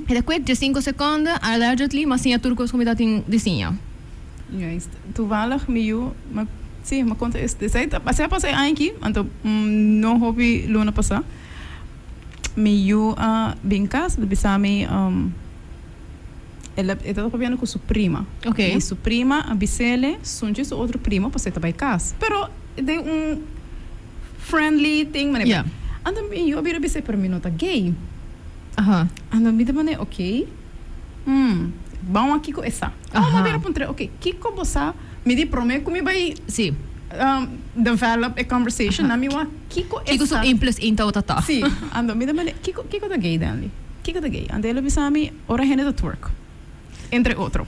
E ta quick, 5 seconde, allegedly, m'a siña tur cos cu mi ta tin di siña. Juist. Toevallig mi yu, ma si, mi conta es, esey ta, esey a pasa e aña aki, anto no hopi luna pasa, mi yu a bin cas, el a bisa mi, el a, e tabata papiando cu su prima. Okay. Y su prima a bisele sunchi su otro primo pasobra e ta bay cas. Pero den un friendly thing, manera. Yeah. Anto mi yu a bira bis'e, pero mi no ta gay. Aha. Anto mi ta manera, okay. Ban wak kiko e sa. Oh, m'a bira puntra, ok, kiko bo sa? Mi di prome ku mi bai Sí. develop e conversation, na mi wak kiko e Kiko su sa. één plus één tabata ta? Sí. Anto mi ta manda, kiko, kiko ta gay, Danley? Kiko ta gay? Anto el a bisa mi, ora hende ta twerk. Entre otro.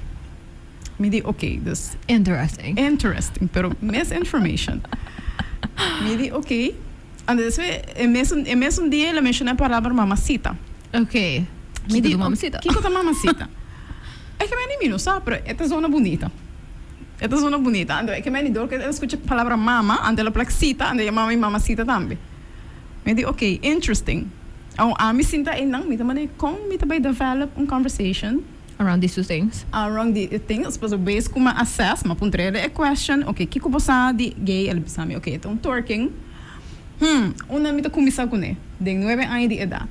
Mi di, ok, dus. Interesting. Interesting, pero misinformation. Mi di, ok. Anto despues e mesun, e mesun dia el a menciona e palabra mamacita. Ok. Mi Kiko di, ta mamacita? Kiko ta mamacita? E ke meni mi no sa, pero e ta zona bunita. E ta zona bunita. Anto e ke meni dor ku el a skucha e palabra mama, anto el a plak sita, anto e yama mi mamacita tambe. Mi di, ok, interesting. Awor ami sinta einan, mi ta manda kon mi ta bai develop un conversation. Around these two things. Around the things, pasobra bes ku mi a assess, mi a puntra el e question, ok, kiko bo sa di gay? El a bisa mi, ok, e ta un twerking. Unda mi ta kuminsá kuné? Den nuebe aña di edat.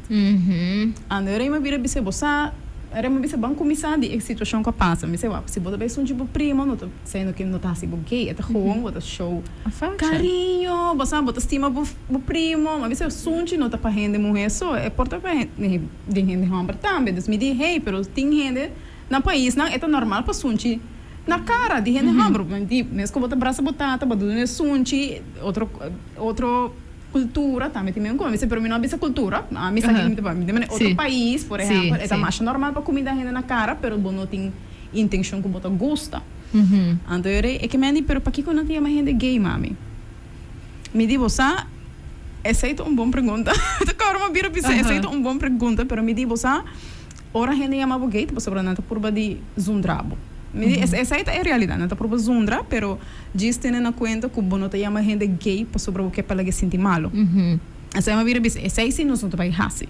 Ando e rei mi a bira bis'é, bo sa, e rei mi a bisa, ban kuminsá di e situashon ku a pasa. Mi bis'é, wak, si bo ta bai sunchi bo primo, no ta siendo ke no ta hasi bo gay, e ta gewoon bo ta show kariño, bo sa, bo ta stima bo primo. Mi a bis'é, sunchi no ta pa hende muhé so, e por ta pa hende. Den hende homber tambe. Dus mi di, hey, pero tin hende na paisnan e ta normal pa sunchi na cara di hende homber. Mi di, mes cu bo ta brasa bo tata, bo ta duna e sunchi, otro, otro cultura tambe tin men come. Mi si, pero mi no a bisa cultura, ami sa mi ta papia. Mi ta manda otro pais, por ehempel, e ta masha normal pa cuminda hende na cara, pero bo no tin intencion cu bo ta gusta. Anto e rei, e ke men di, pero pakico nan ta yama hende gay, mami? Mi di bo sa, esei ta un bon pregunta. Ta kòrda mi a bira bisa, esei ta un bon pregunta, pero mi di bo sa, ora hende yama bo gay ta pasobra nan ta purba di zundra bo. Mi di, esei ta e realidat, nan ta purba zundra, pero djis tene na kuenta ku bo no ta yama hende gay pasobra bo ke pa laga e sinti malu. Esei mi a bira bisa, esei si nos no ta bai hasi.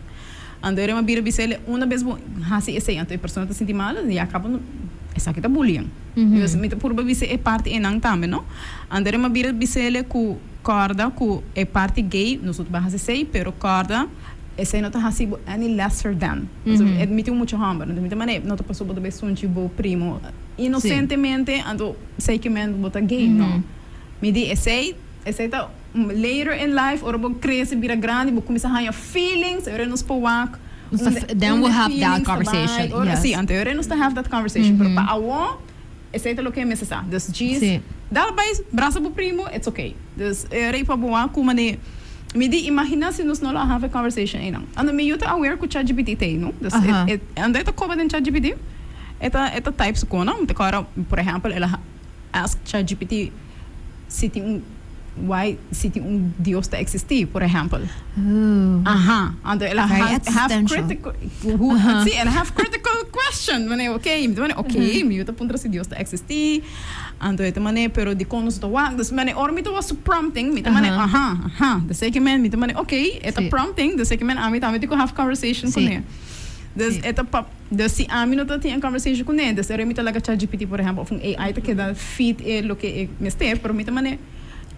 Anto e rei mi a bira bisa el, una bes bo hasi esei, anto e persona ta sinti malu, ya kaba esaki ta bullying. Mi ta purba bisa e parti einan tambe, no? Anto e m'a bira bis'ele ku kòrda ku e parti gay nos no ta bai hasi esei, pero kòrda esei no ta hasi bo any lesser than. Pasobra mi tin un mucha hòmber, anto mi ta manera no ta pasobra bo ta bai sunchi bo primo inosentemente, anto esei ke men bo ta gay, no. Mi di esei, esei ta later in life ora bo krese bira grandi bo kuminsá haña feelings, ora nos por wak. Then we'll have that conversation. Ora, sí, anto ora nos ta have that conversation. Pero pa awor, esei ta loke e mester sa. Dus djis, dal bai brasa bo primo, it's okay. Dus e ora ei pa bo wak ku manera, mi di imagina si nos no lo a have e conversation einan. Anto mi yu ta aware ku ChatGPT ta ei, no? Dus e, anto e ta koba den ChatGPT, e ta, e ta type su konan. Mi ta kòrda, por ehèmpel, el a ask ChatGPT si tin un why si tin un Dios ta existi, por ehempel. Aha, anto el a Very have existential. critical, who, si, el a have critical question. Mane, ok, mi ta mane, ok, mi yu ta puntra si Dios ta existi, anto e ta mane, pero dikon nos ta wak? Dus mane, ora mi ta wak su prompting, mi ta mane, aha, aha, dus e ke men, mi ta mane, ok, e ta prompting, dus e ke men ami tambe tin ku have conversation kuné. Dus e ta pa. Dus si ami no ta tin e conversation cu ne, dus ora mi ta laga ChatGPT por ehempel of un AI ta keda feed e loke e mester, pero mi ta mane.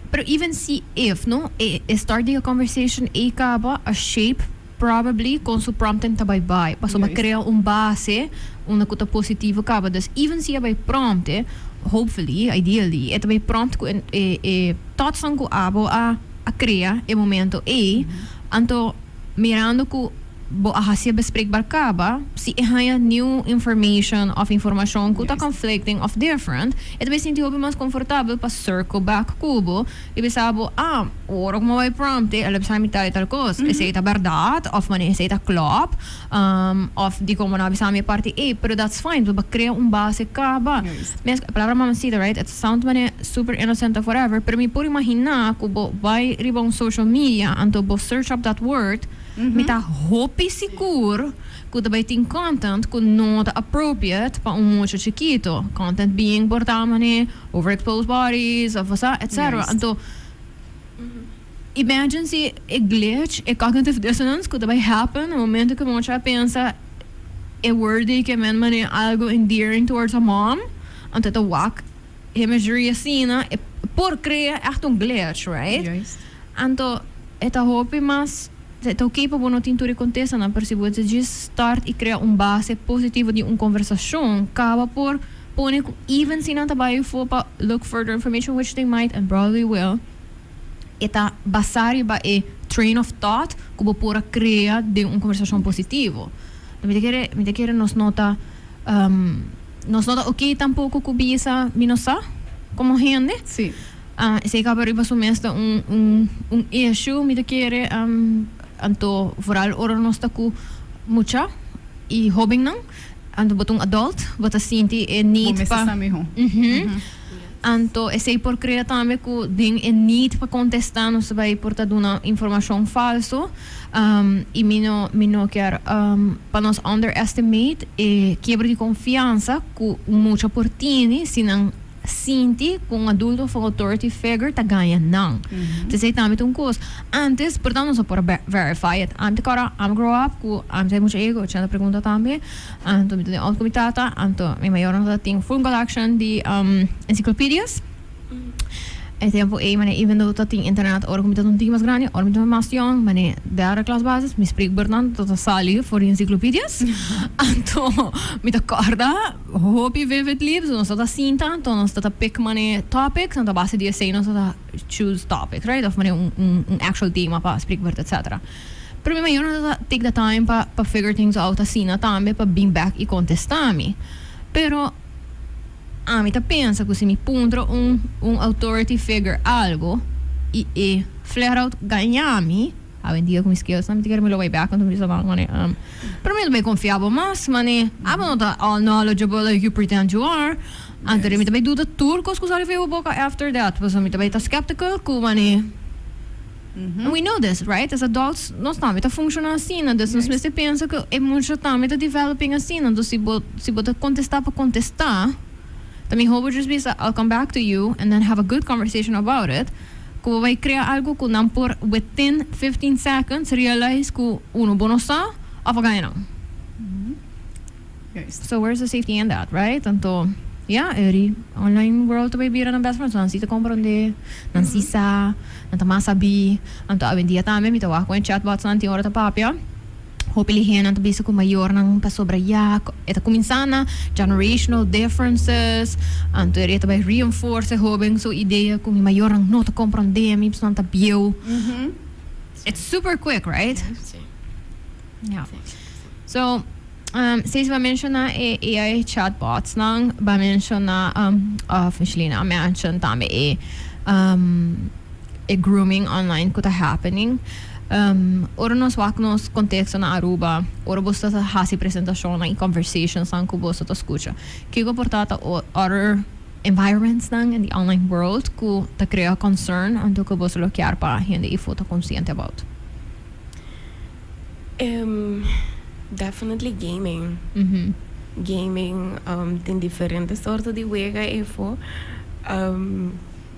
Pero even si if no, e e start di e conversation ey caba a shape probably con su prompting ta bay bay, pasobra crea un base unda cu ta positivo caba, dus even si a bay prompt e, hopefully, ideally, e ta bay prompt cu e e e thoughtsnan cu abo a a crea e momento ey, anto mirando cu. bo a hacié bespreekbaar caba, si e haya new information of informacion cu ta conflicting of different, e ta bay sinti hopi mas comfortabel pa circle back cu bo y bisa bo, "Ah, ora cu mi a bay prompt el a bisa mi tal y tal cos, esey ta berdad of mane esey ta klop of dicon bo no a bisa mi e parti ey?" Pero that's fine, bo crea un base caba. Mes e palabra mamacita, right, it sound mane super innocent of whatever, pero mi por imagina cu bo bay riba un social media anto bo search up that word, mi ta hopi sigur cu ta bay tin content cu no ta appropriate pa un mucha chikito. Content being por ta mane overexposed bodies of wasa, etc. Anto imagine si e glitch, e cognitive dissonance cu ta bay happen na momento cu e mucha a pensa e word ey ke men mane algo endearing towards a mom, anto e ta wak imagery asina, e por crea echt un glitch, right? Anto e ta hopi mas, e ta oké pa bo no tin tur e kontestanan, pero si bo ta djis start i krea un base positivo di un konversashon, kaba por pone ku even si nan ta bai afó pa look further information, which they might and probably will, e ta basá riba e train of thought ku bo por a krea den un konversashon positivo. Mi ta kere, mi ta kere nos no ta, nos no ta oké tampoko ku bisa mi no sa komo hende. Esei kaba riba su mes ta un un un issue mi ta kere anto vooral ora nos ta ku mucha i hobennan anto bo ta un adult bo ta sinti e need Bo mester pa sa miho. Anto esei por krea tambe ku den e need pa kontestá nos ta bai por ta duna informashon falso i mi no mi no kier pa nos underestimate e kiebra di konfiansa ku un mucha por tini si nan sinti cu un adulto of un authority figure ta gaña nan. P'esey tambe ta un cos. Antes, por tanto nos no por a verify it. Antes cu ora ami grow up cu ami ta mucha ego, ochenta pregunta tambe, anto mi ta den auto cu mi tata, anto mi mayornan ta tin full collection di encyclopedias. E tempo ey mane even though ta tin internet ora cu mi ta un tiki mas grandi, ora mi ta mas young, mane derde klas basis, mi spreekbeurtnan ta sali for di encyclopedias. Anto mi ta corda Hopi vividly, pasobra nos ta ta sinta, anto nos ta ta pick mane topics, anto a base di esey nos ta ta choose topics, right? Of mane un un un actual tema pa spreekbeurt, etcetera. Pero mi mayor no ta ta take the time pa pa figure things out asina tambe pa bin back y contesta mi. Pero ami ta pensa cu si mi puntra un un authority figure algo y e flat out gaña mi, Awendia ku mi skills nan mi ta kere mi lo bai bek anto mi bisa nan mane pero mi no ta bai konfia bo mas mane abo no ta all knowledgeable like you pretend you are anto mi ta bai duda tur kos ku sali for bo boka after that pasobra mi ta bai ta skeptical ku mane and we know this right as adults nos tambe ta funciona asina dus nos mester pensa ku e mucha tambe ta developing asina anto si bo si bo ta kontesta pa kontesta ta miho bo just bisa I'll come back to you and then have a good conversation about it. Ku bo bai krea algu ku nan por within 15 seconds realize ku uno bo no sa of a gaña nan. So where's the safety in that, right? Anto, ya, e online world ta bai bira nan best friend. So nan si ta komprondé, nan si sa, nan ta mas sabí. Anto awendia tambe mi ta wak ku e chatbots nan tin ora ta papia. Hopi lihénan ta bisa ku mayornan pasobra ya e ta kuminsá na generational differences, anto e ta bai reinforce e hóben su idea ku mi mayornan no ta komprondé mi pasobra nan ta bieu. It's super quick, right? Ya. So, Stacey bo a menshoná e AI chatbotsnan, bo a menshoná òf Michelina a mention tambe e e grooming online ku ta happening. Ora nos wak nos konteksto na Aruba, ora bo ta hasi presentashonnan i conversationsnan ku boso ta skucha, kiko por ta ta other environmentsnan in the online world ku ta krea concern anto ku boso lo kier pa hende ifo ta konsiente about? Definitely gaming. Gaming tin diferente sorto di wega ifo,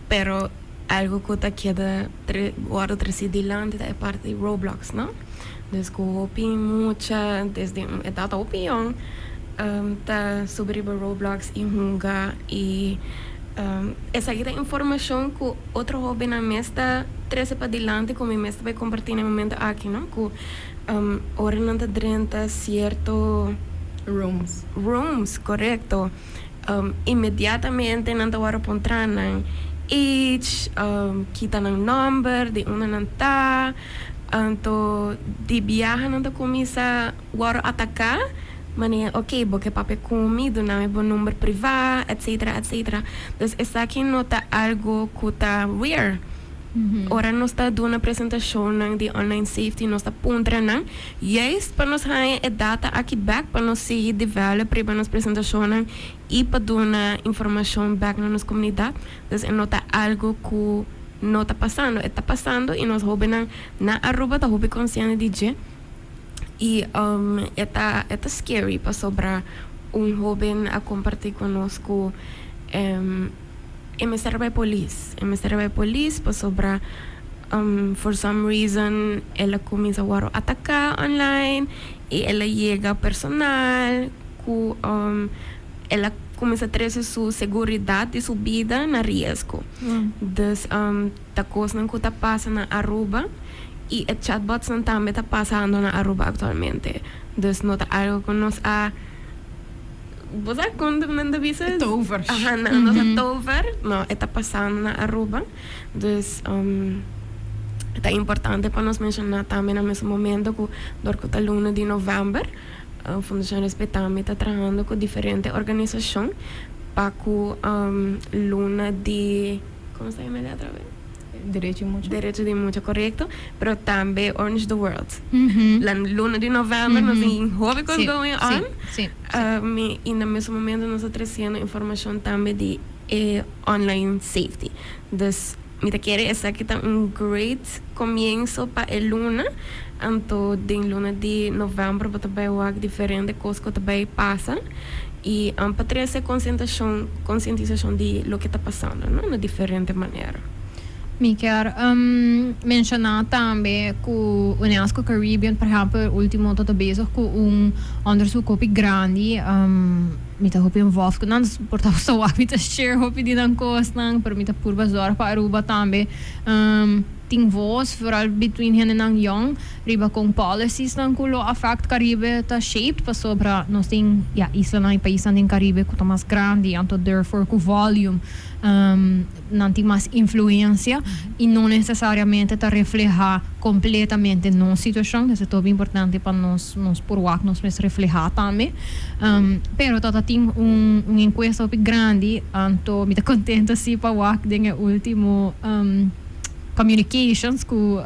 pero Algo cu ta keda wordo treci dilanti ta e parti di Roblox, no? Dus cu hopi mucha desde un edad hopi yong ta subi riba Roblox y hunga y esaki ta informacion cu otro hobennan mes ta trece padilanti cu mi mes ta bay comparti na e momento aki, no? Cu ora nan ta drenta cierto Rooms. Rooms, corecto. Inmediatamente nan ta wòrdu puntrá nan age, kita nan nòmber, di unda nan ta. Anto di biaha nan ta cuminsa worde ataca, manera ok bo ke papia cu mi, duna mi bo number priva, etc. Etc. Dus esaki no ta algo cu ta rare. Ora nos ta duna presentacionnan di online safety nos ta puntra nan juist pa nos haña e data aki bek pa nos sigui develop riba nos presentacionnan y pa duna informacion bek na nos comunidad. Dus e no ta algo cu no ta pasando, e ta pasando y nos hobennan na Aruba ta hopi consciente di dje y e ta e ta scary pasobra un hoben a comparti cu nos cu E mester a bai polis. E mester a bai polis pasobra for some reason el a cuminsa worde ataca online y el a yega personal cu el a cuminsa trece su seguridad di su bida na riesgo. Dus ta cosnan cu ta pasa na Aruba y e chatbotsnan tambe ta pasando na Aruba actualmente. Dus no ta algo cu nos a. Bo sa kon nan ta bisa? Tover. Aha, nan no sa tover. No, e ta pasando na Aruba. Dus ta importante pa nos menshoná tambe na mesun momento ku dor ku ta luna di novèmber, Fundashon Respetami ta trahando ku diferente organisashon pa ku luna di, komo sa yama e letra awe? Derecho di mucha. Derecho di mucha, korekto. Pero tambe Orange the World. La luna di novèmber nos tin hopi kos going on. I na mesun momento nos ta tresiendo informashon tambe di e online safety. Dus mi ta kere esaki ta un great komienso pa e luna. Anto den luna di novèmber bo ta bai wak diferente kos ku ta bai pasa. I pa trese konsientashon, konsientisashon di loke ta pasando, no, na diferente manera. Mi kier menshoná tambe ku UNESCO Caribbean, por ehèmpel, último ta ta bezig ku un onderzoek hopi grandi. Mi ta hopi involved ku nan, dus por ta so wak mi ta share hopi di nan kosnan, pero mi ta purba zòrg pa Aruba tambe tin voz, vooral between hendenan yong, riba kon policiesnan ku lo affect Caribe ta shaped, pasobra nos tin, ya, islanan i paisnan den Caribe ku ta mas grandi, anto therefore ku volume. Nan tin mas influencia y no necesariamente ta refleha completamente nos situacion. Entonces ta hopi importante pa nos nos por wak nos mes refleha tambe. Pero ta ta tin un un encuesta hopi grandi, anto mi ta contento si pa wak den e ultimo communications cu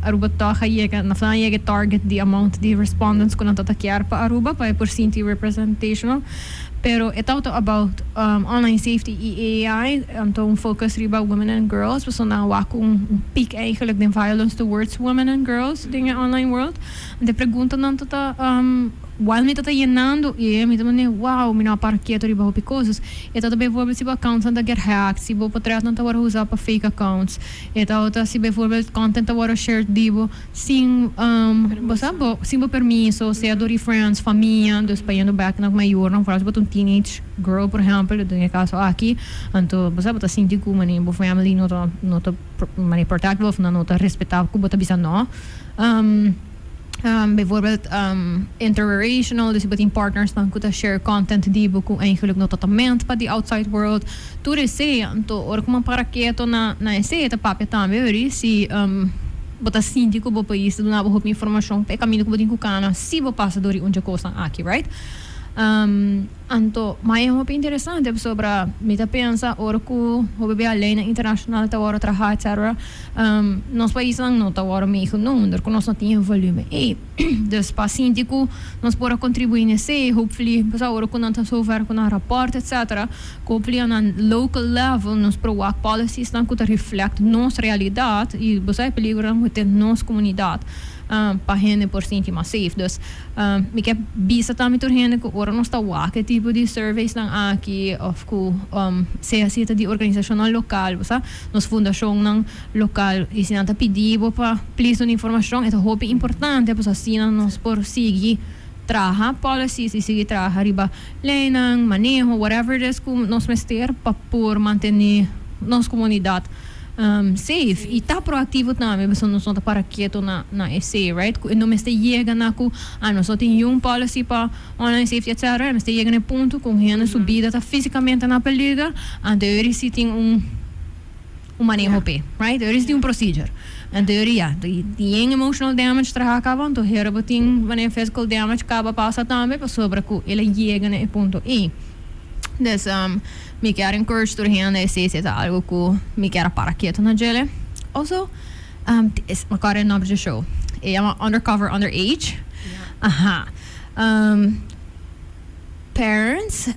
Aruba tog a yega, nan a yega e target di amount di respondents cu nan ta ta kier pa Aruba pa e por sinti representational. Pero e tabata about online safety y AI, anto un focus riba women and girls, pasobra nan a wak un peak eigenlijk den violence towards women and girls den e online world. Anto e preguntanan ta ta, while mi ta ta yenando e, mi ta mane, wow, mi no a para keto riba hopi cosas. E tabata bijvoorbeeld si bo accountsnan ta get hacked, si bo potretnan ta worde usa pa fake accounts. E tabata si bijvoorbeeld content ta worde shared di bo. Sin bo sa bo sin bo permiso, sea dor di friends, famia, dus pa yendo bek na mayornan, foral si bo ta un teenage girl por ehempel, den e caso aki, anto bo sa bo ta sinti cu mane bo family no ta no ta mane protect bo of nan no ta respeta cu bo ta bisa no. Bijvoorbeeld interrelational, dus si bo tin partnersnan cu ta share content di bo cu eigenlijk no ta ta meant pa di outside world, Tur esei, anto ora ku bo para keto na na esei e ta papia tambe weri si bo ta sinti ku bo pais ta duna bo hopi informashon pa e kaminda ku bo tin ku kana si bo pasa dor di un dje kosnan aki, right? Anto ma e hopi interesante pasobra mi ta pensa ora ku hopi bia leynan internashonal ta wòrdu traha etcetera nos paisnan no ta wòrdu meegenomen dor ku nos no tin e volume ei. Dus pa sinti ku nos por a kontribuí na esei, hopefully pasobra ora ku nan ta sover ku nan rapòrt etcetera. Hopefully na local level nos por wak policiesnan cu ta reflect nos realidad y bo sa e peligronan cu tin nos comunidad pa hende por sinti mas safe. Dus mi ke bisa tambe tur hende cu ora nos ta wak e tipo di surveysnan aki of cu sea si ta di organisacionnan local bo sa nos fundacionnan local y si nan ta pidi bo pa please duna informacion e ta hopi importante pasobra asina nos por sigui traha policies y sigui traha riba leynan, maneho, whatever it is cu nos mester pa por mantene nos comunidad safe y ta proactivo tambe pasobra nos no ta para keto na na esey, right? Cu e no mester yega na cu ah nos no tin niun policy pa online safety etcetera, e mester yega na e punto cu un hende su bida ta fisicamente na peliger, anto e si tin un. un maneho p'e, right? Ora tin un procedure. En teoria, tin emotional damage traha caba, anto hera bo tin wanneer physical damage caba pasa tambe, pasobra cu el a yega na e punto ei. Dus mi kier encourage tur hende esei si e ta algo cu mi kier a para keto na djele. Also, mi acorda e nomber dje show. E yama Undercover Underage. Aha. Parents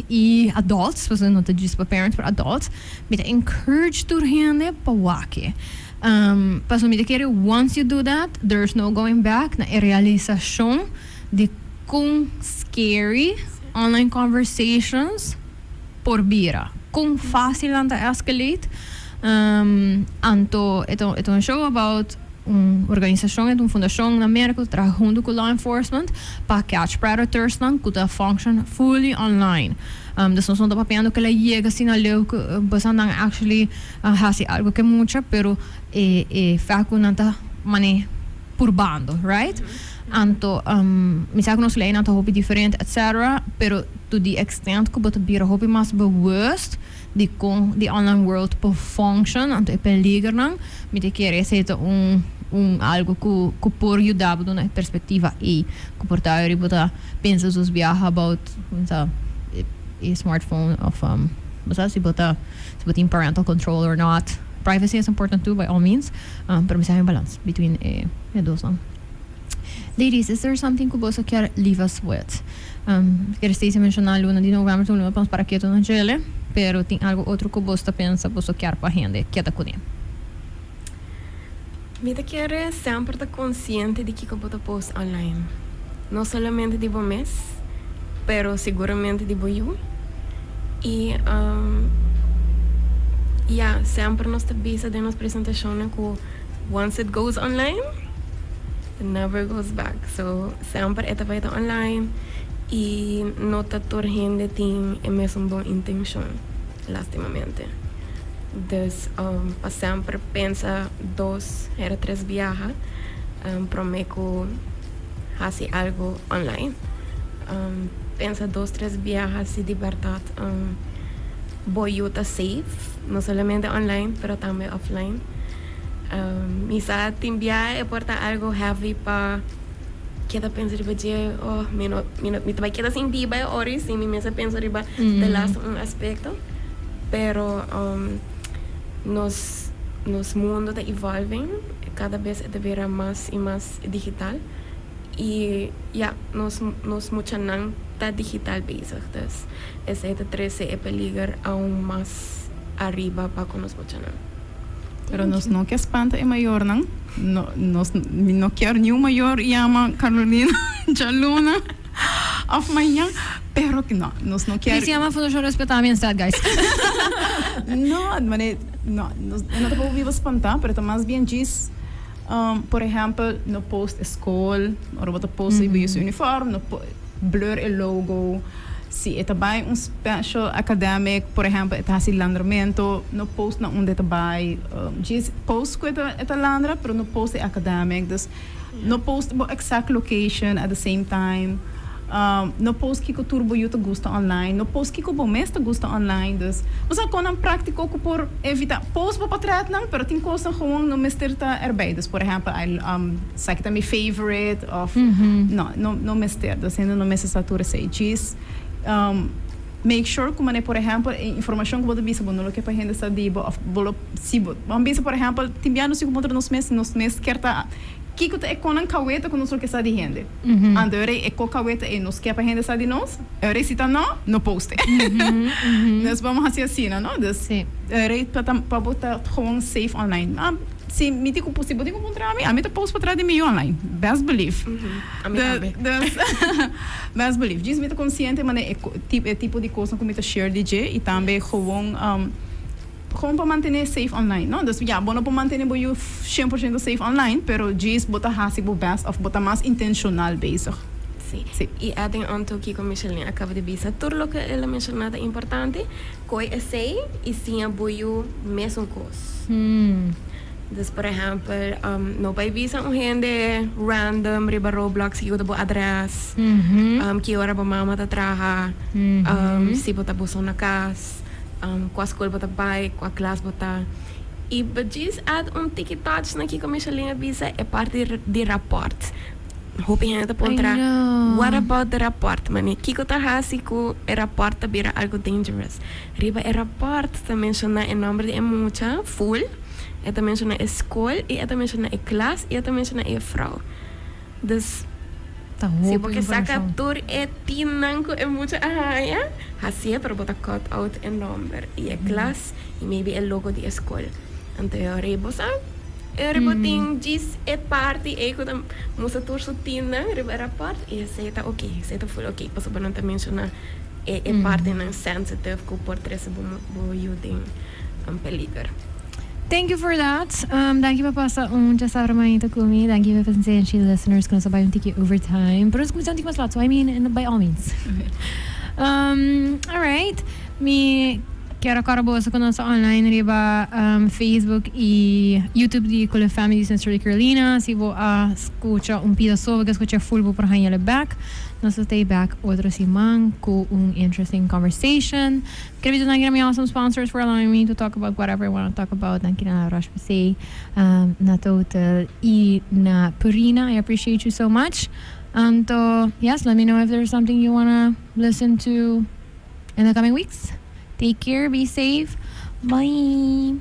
y adults, pasobra no ta djis pa parents pero adults, mi ta encourage tur hende pa wak e. Pasobra mi ta kere once you do that, there's no going back na e realisacion di con scary online conversations por bira, con facil nan ta escalate. Anto e ta un show about un organisacion, e ta un fundacion na Merca cu ta traha hunto cu law enforcement pa catch predatorsnan cu ta function fully online. Dus nos no ta papiando cu el a yega asina leu cu boso nan actually haci algo cu e mucha, pero e e fact cu nan ta mane purbando, right? Anto mi sa cu nos leynan ta hopi diferente etc. Pero to the extent cu bo ta bira hopi mas bewust di con di online world por function, anto e peligernan, mi ta kere esey ta un un algo cu cu por yuda bo duna e perspectiva ey, cu por ta ori bo ta pensa sus biaha about sa e smartphone of bo sa si bo ta si bo tin parental control or not. Privacy is important too by all means, pero mester hay un balans between e dosnan. Ladies, is there something cu boso kier leave us with? Kier Stacy menciona luna di november ta un luna pa nos para keto na djele, pero tin algo otro cu boso ta pensa boso kier pa hende keda cune? Mi ta kere semper ta consciente di kico bo ta post online. No solamente di bo mes, pero seguramente di bo yu. Y ya, semper nos ta bisa den nos presentacionnan cu once it goes online, it never goes back. So semper e ta bai ta online y no ta tur hende tin e mesun bon intencion, lastimamente. Dus pa semper pensa dos hera tres biaha prome cu haci algo online. Pensa dos tres biaha si di berdad bo yu ta safe, no solamente online pero tambe offline. Mi sa tin bia e por ta algo heavy pa keda pensa riba dje, oh mi no mi no mi ta bai keda sin biba e ora y si mi mester pensa riba de laatste un aspecto, pero nos nos mundo ta evolving, cada bes e ta bira mas y mas digital y ya nos nos muchanan ta digital bezig, dus esey ta trece e peliger aun mas ariba pa cu nos muchanan. Pero nos no ke spanta e mayornan. No, nos, mi no kier niun mayor yama Carolina djaluna of mañan, pero no, nos no kier. Please yama Fundashon Respetami instead, guys. No, mane, no, nos, e no ta por biba spantá, pero ta mas bien djis, por ehèmpel, no post e skol, ora bo ta post riba su uniform, no po, blur e logo. Si e ta bai un special academic, por ehempel e ta haci landramento, no post na unda e ta bai. Djis post cu e ta e ta landra, pero no post e academic. Dus no post bo exact location at the same time. No post kico tur bo yu ta gusta online. No post kico bo mes ta gusta online. Dus bo sa con nan practico cu por evita. Post bo patretnan, pero tin cosnan gewoon no mester ta erbij. Dus por ehempel, I Esaki ta mi favorite of no, no, no mester. Dus hende no mester sa tur esei. Djis make sure ku manera por ehèmpel e informashon ku bo ta bisa bo no lo ke pa hende sa di bo of bo lo si bo ban bisa por ehèmpel tin bia nos tin ku puntra nos mes si nos mes kier ta kiko ta e konan kaweta ku nos lo ke sa di hende. Anto e rei e ko kaweta ei nos ke pa hende sa di nos? E rei si ta no, no post e. Dus bo hasi asina no. Dus e rei pa ta pa bo ta gewoon safe online. Si mi tin ku si bo tin ku puntra ami, ami ta post pa tra di mi yu online. Best believe. Ami tambe. Dus, best believe. Djis mi ta konsiente manera e e tipo di kosnan ku mi ta share di dje i tambe gewoon gewoon pa mantené safe online, no? Dus ya, bo no por mantené bo yu 100% safe online, pero djis bo ta hasi bo best òf bo ta mas intenshonal bezig. Sí. Sí. I adding on to kiko Micheline a kaba di bisa, tur loke el a menshoná ta importante. Koe esei i siña bo yu mesun kos. Dus por ehèmpel, no bai bisa un hende random riba Roblox kiko ta bo adrès, ki ora bo mama ta traha, si bo ta boso na kas. Kua skol bo ta bai, kua klas bo ta. I bo djis add un tiki touch na kiko Micheline a bisa, e parti di raport. Hopi hende ta puntra, what about the raport? Mane, kiko ta hasi ku e raport ta bira algu dangerous? Riba e raport ta menshoná e nòmber di e mucha, full, e ta menshoná e skol i e ta menshoná e klas i e ta menshoná e juffrouw. Dus, si bo ke saka tur e tinnan ku e mucha a haña, hasié, pero bo ta cut out e nòmber i e klas i maybe e logo di e skol. Anto e ora ei bo sa, e ora bo tin djis e parti ei ku ta mustra tur su tinnan riba e rapòrt i esei ta oké, esei ta full oké, pasobra bo no ta menshoná e e partinan sensitive ku por trese bo bo yu den peliger. Thank you for that. Danki pa pasa un djasabra mainta ku mi. Danki pa pasenshi listeners ku nos a bai un tiki overtime. Pero nos kuminsá un tiki mas lat, so I mean, by all means. Alright. Mi kier a kòrda boso ku nos ta online riba Facebook i YouTube di Cool FM di Sincerely Carolina. Si bo a skucha un pida so, bo ke skucha full, bo por haña el bèk. Nos ta stay back otro siman ku un interesting conversation. Quiero bisa danki na mi awesome sponsors for allowing me to talk about whatever I wanna talk about. Danki na Roche Posay, na Total y na Purina. I appreciate you so much. Anto, yes, let me know if there's something you wanna listen to in the coming weeks. Take care, be safe. Bye.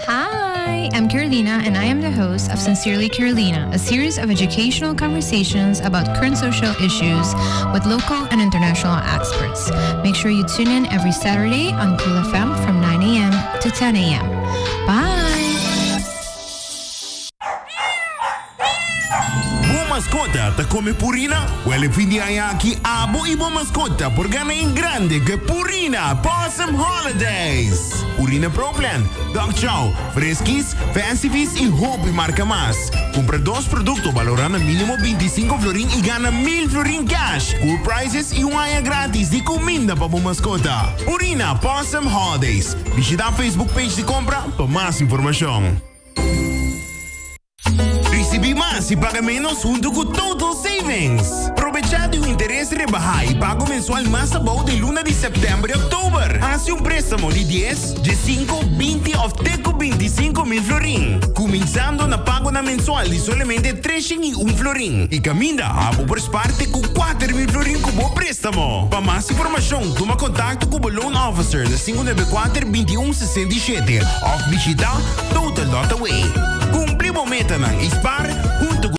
Hi, I'm Carolina, and I am the host of Sincerely Carolina, a series of educational conversations about current social issues with local and international experts. Make sure you tune in every Saturday on Cool FM from 9 a.m. to 10 a.m. Bye! Bo mascota ta come Purina? Wel e fin di aña aki abo y bo mascota por gana en grande cu e Purina Pawsome Holidays! Purina Pro Plan, Dog Chow, Friskies, Fancy Feast y hopi marca mas. Cumpra dos producto balora na minimo 25 florin y gana 1000 florin cash, cool prizes y un aña gratis di cuminda pa bo mascota. Purina Pawsome Holidays. Bishita Facebook page di compra pa mas informacion. Risibí mas i paga ménos huntu ku Total Savings! Probechá di un interes rebahá i pago mensual mas abou den luna di sèptèmber i òktober. Hasi un préstamo di dies, diesinko, 20 òf te ku 25 mil florin, kuminsando na pagonan mensual di solamente 301 florin. I kaminda abo por spar te ku 4 mil florin ku bo préstamo. Pa mas informashon, tuma kontakto ku bo loan officer na 594 21 67 òf bishitá total dot away. Kumpli bo metanan i spar.